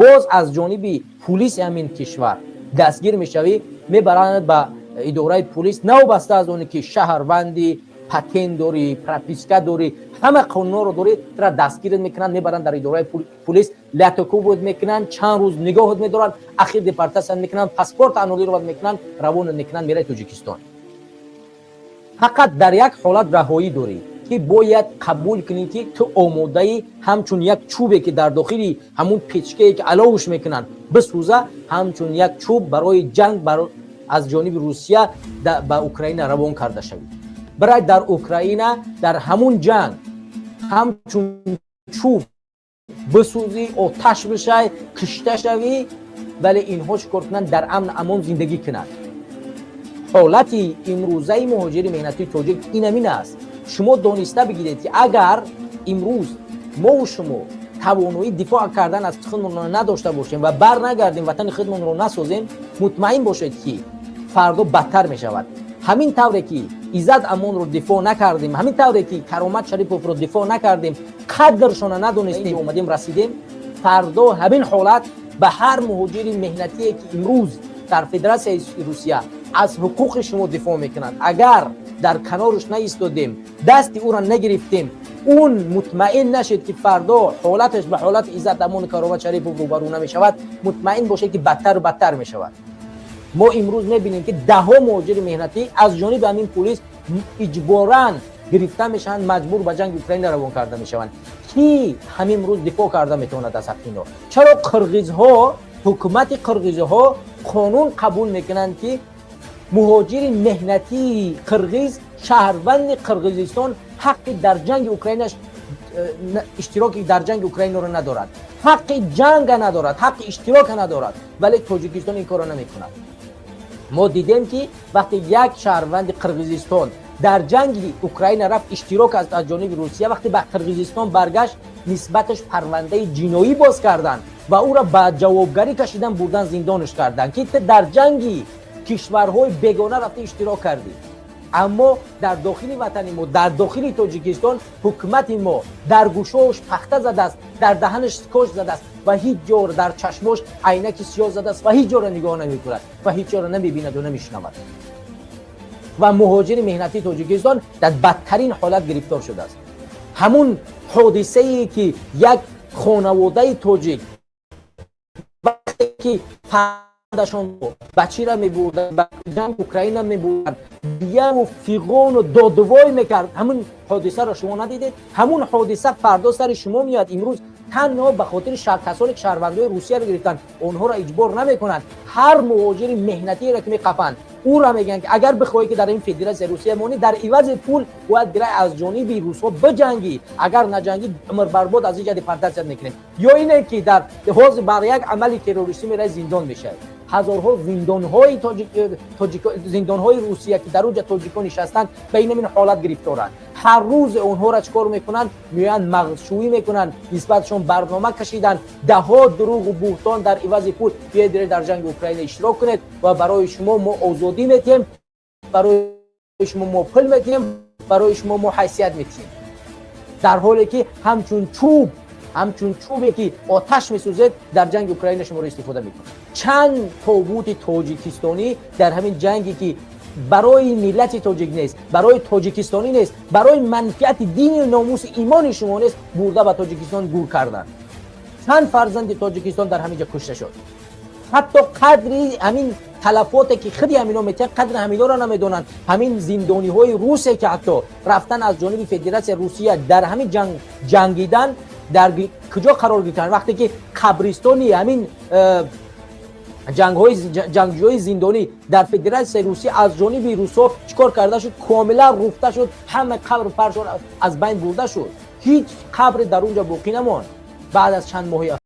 боз аз ҷониби пулиси ҳамин кишвар дастгир мешавӣ, мебаранд ба идораи пулис, навбаста аз оне ки шаҳрванди, патент дорӣ, прописка дорӣ, ҳама қонунҳоро дорӣ, тура дастгират мекунанд, мебаранд дар идораи пулис, латукӯбот мекунанд, чанд рӯз нигоҳот медоранд, ахир депортатсия мекунанд, паспорт аннулировать мекунанд, равонат мекунанд, мераи Тоҷикистон. Фақат дар як ҳолат раҳоӣ дорӣ, ки бояд қабул кунӣ, ки ту омодаӣ ҳамчун як чӯбе, ки дар дохили ҳамун печкае, ки аловуш мекунанд, бисӯза, ҳамчун як чӯб барои ҷанг аз ҷониби Русия ба Украина равон карда шавӣ. Бирай дар Украина дар ҳамун ҷанг ҳамчун чӯб бисӯзӣ, оташ бишай, кишта шавӣ, вале инҳо чӣ кор кунанд? Дар амн амон зиндагӣ кунанд. Ҳолати имрӯзаи муҳоҷири меҳнатии тоҷик ин ҳамин аст. Шумо дониста бигиред, ки агар имрӯз мову шумо тавоноии дифоъ кардан аз худмонро надошта бошем ва бар нагардем, ватани худмонро насозем, мутмаин бошед, ки фардо бадтар мешавад. Ҳамин тавре ки Иззат Амонро дифоъ накардем, ҳамин тавре ки Каромат Шариповро дифоъ накардем, қадршона надонистем, омадем, расидем, фардо ҳамин ҳолат ба ҳар муҳоҷири меҳнатие, ки имрӯз дар Федератсияи Русия аз ҳуқуқи шумо дифоъ мекунад, агар дар канораш наистодем, дасти ӯро нагирифтем, он мутмаин нашед, ки фардо ҳолаташ ба ҳолати Иззат Амону Каромат Шарипов рӯбарӯ намешавад. Мутмаин бошед, ки бадтару бадтар мешавад. Мо имрӯз мебинем, ки даҳҳо муҳоҷири меҳнатӣ аз ҷониби ҳамин пулис иҷборан гирифта мешаванд, маҷбур ба ҷанги Украина равон карда мешаванд. Ки ҳамин рӯз дифоъ карда метавонад аз ҳаққи ино? Чаро қирғизҳо, ҳукумати қирғизҳо қонун қабул мекунанд, ки муҳоҷири меҳнатии қирғиз, шаҳрванди Қирғизистон, ҳаққи дар ҷанги Украинаш иштироки дар ҷанги Украинаро надорад, ҳаққи ҷанга надорад, ҳаққи иштирока надорад, вале Тоҷикистон ин корро намекунад? Мо дидем, ки вақте як шаҳрванди Қирғизистон дар ҷанги Украина рафт, иштирок аз ҷониби Русия, вақте ба Қирғизистон баргашт, нисбаташ парвандаи ҷиноӣ боз карданд ва ӯро ба ҷавобгарӣ кашидан, бурдан, зиндонаш карданд, ки ту дар ҷанги кишварҳои бегона рафта иштирок кардӣ. Аммо дар дохили ватани мо, дар дохили Тоҷикистон, ҳукумати мо дар гӯшош пахта задааст, дар даҳанаш скотч задааст ва ҳеҷ ҷо дар чашмош айнаки сиёҳ задааст ва ҳеҷ ҷоро нигоҳ намекунад ва ҳеҷ ҷоро намебинаду намешунавад. Ва муҳоҷири меҳнатии Тоҷикистон дар бадтарин ҳолат гирифтор шудааст. Ҳамун ҳодисае, ки як хонаводаи тоҷик вақте ки фарзандашон ба чира мебурданд, ба ҷанг Украина мебурданд, гиряву фиғону додувой мекард, ҳамун ҳодисаро шумо надидед? Ҳамун ҳодиса фардо сари шумо меояд. Имрӯз танҳо ба хотири касоне ки шаҳрвандои Русияро гирифтанд, онҳоро иҷбор намекунанд. Ҳар муҳоҷири меҳнатиеро ки меқафанд, ӯро мегӯянд, ки агар бихоҳӣ, ки дар ин Федератсияи Русия монӣ, дар ивази пул бояд гирай аз ҷониби русҳо биҷангӣ. Агар наҷангӣ, умрбарбод аз инҷа депортатсия мекунем. Ё ине ки дар ҳозир бар як амали террористӣ мераи, зиндон мешавӣ. Ҳазорҳо зиндонҳои зиндонҳои Русия, ки дар онҷа тоҷикон нишастанд, ба ин ҳамин ҳолат гирифторанд. Ҳар рӯз онҳоро чӣ кор мекунанд? Меоянд, мағзшӯӣ мекунанд, нисбатшон барнома кашиданд, даҳҳо дурӯғу буҳтон дар ивази пул: биёед дар ҷанги Украина иштирок кунед ва барои шумо мо озодӣ метиҳем, барои шумо мо пул метиҳем, барои шумо мо ҳайсият метиҳем. Дар ҳоле ки ҳамчун чӯб, ҳамчун чӯбе ки оташ месӯзед, дар ҷанги Украина шуморо истифода мекунад. Чанд тобути тоҷикистонӣ дар ҳамин ҷанге, ки барои миллати тоҷик нест, барои тоҷикистонӣ нест, барои манфиати дини, номуси, имони шумо нест, бурда ба Тоҷикистон гур карданд? Чанд фарзанди Тоҷикистон дар ҳамин ҷо кушта шуд? Ҳатто қадри ҳамин талафоте, ки худи ҳамино метиҳанд, қадри ҳаминоро намедонанд. Ҳамин зиндониҳои русе, ки ҳатто рафтан аз ҷониби Федератсияи Русия дар ҳамин ҷанг ҷангидан, дар куҷо қарор гирифтанд, вақте ки қабристони ҳамин Ҷангҷӯҳои зиндонӣ дар Федератсияи Русия аз ҷониби русҳо чӣ кор карда шуд? Комилан руфта шуд, ҳама қабру паршон аз байн бурда шуд, ҳеҷ қабре дар он ҷо боқӣ намонд баъд аз чанд моҳи.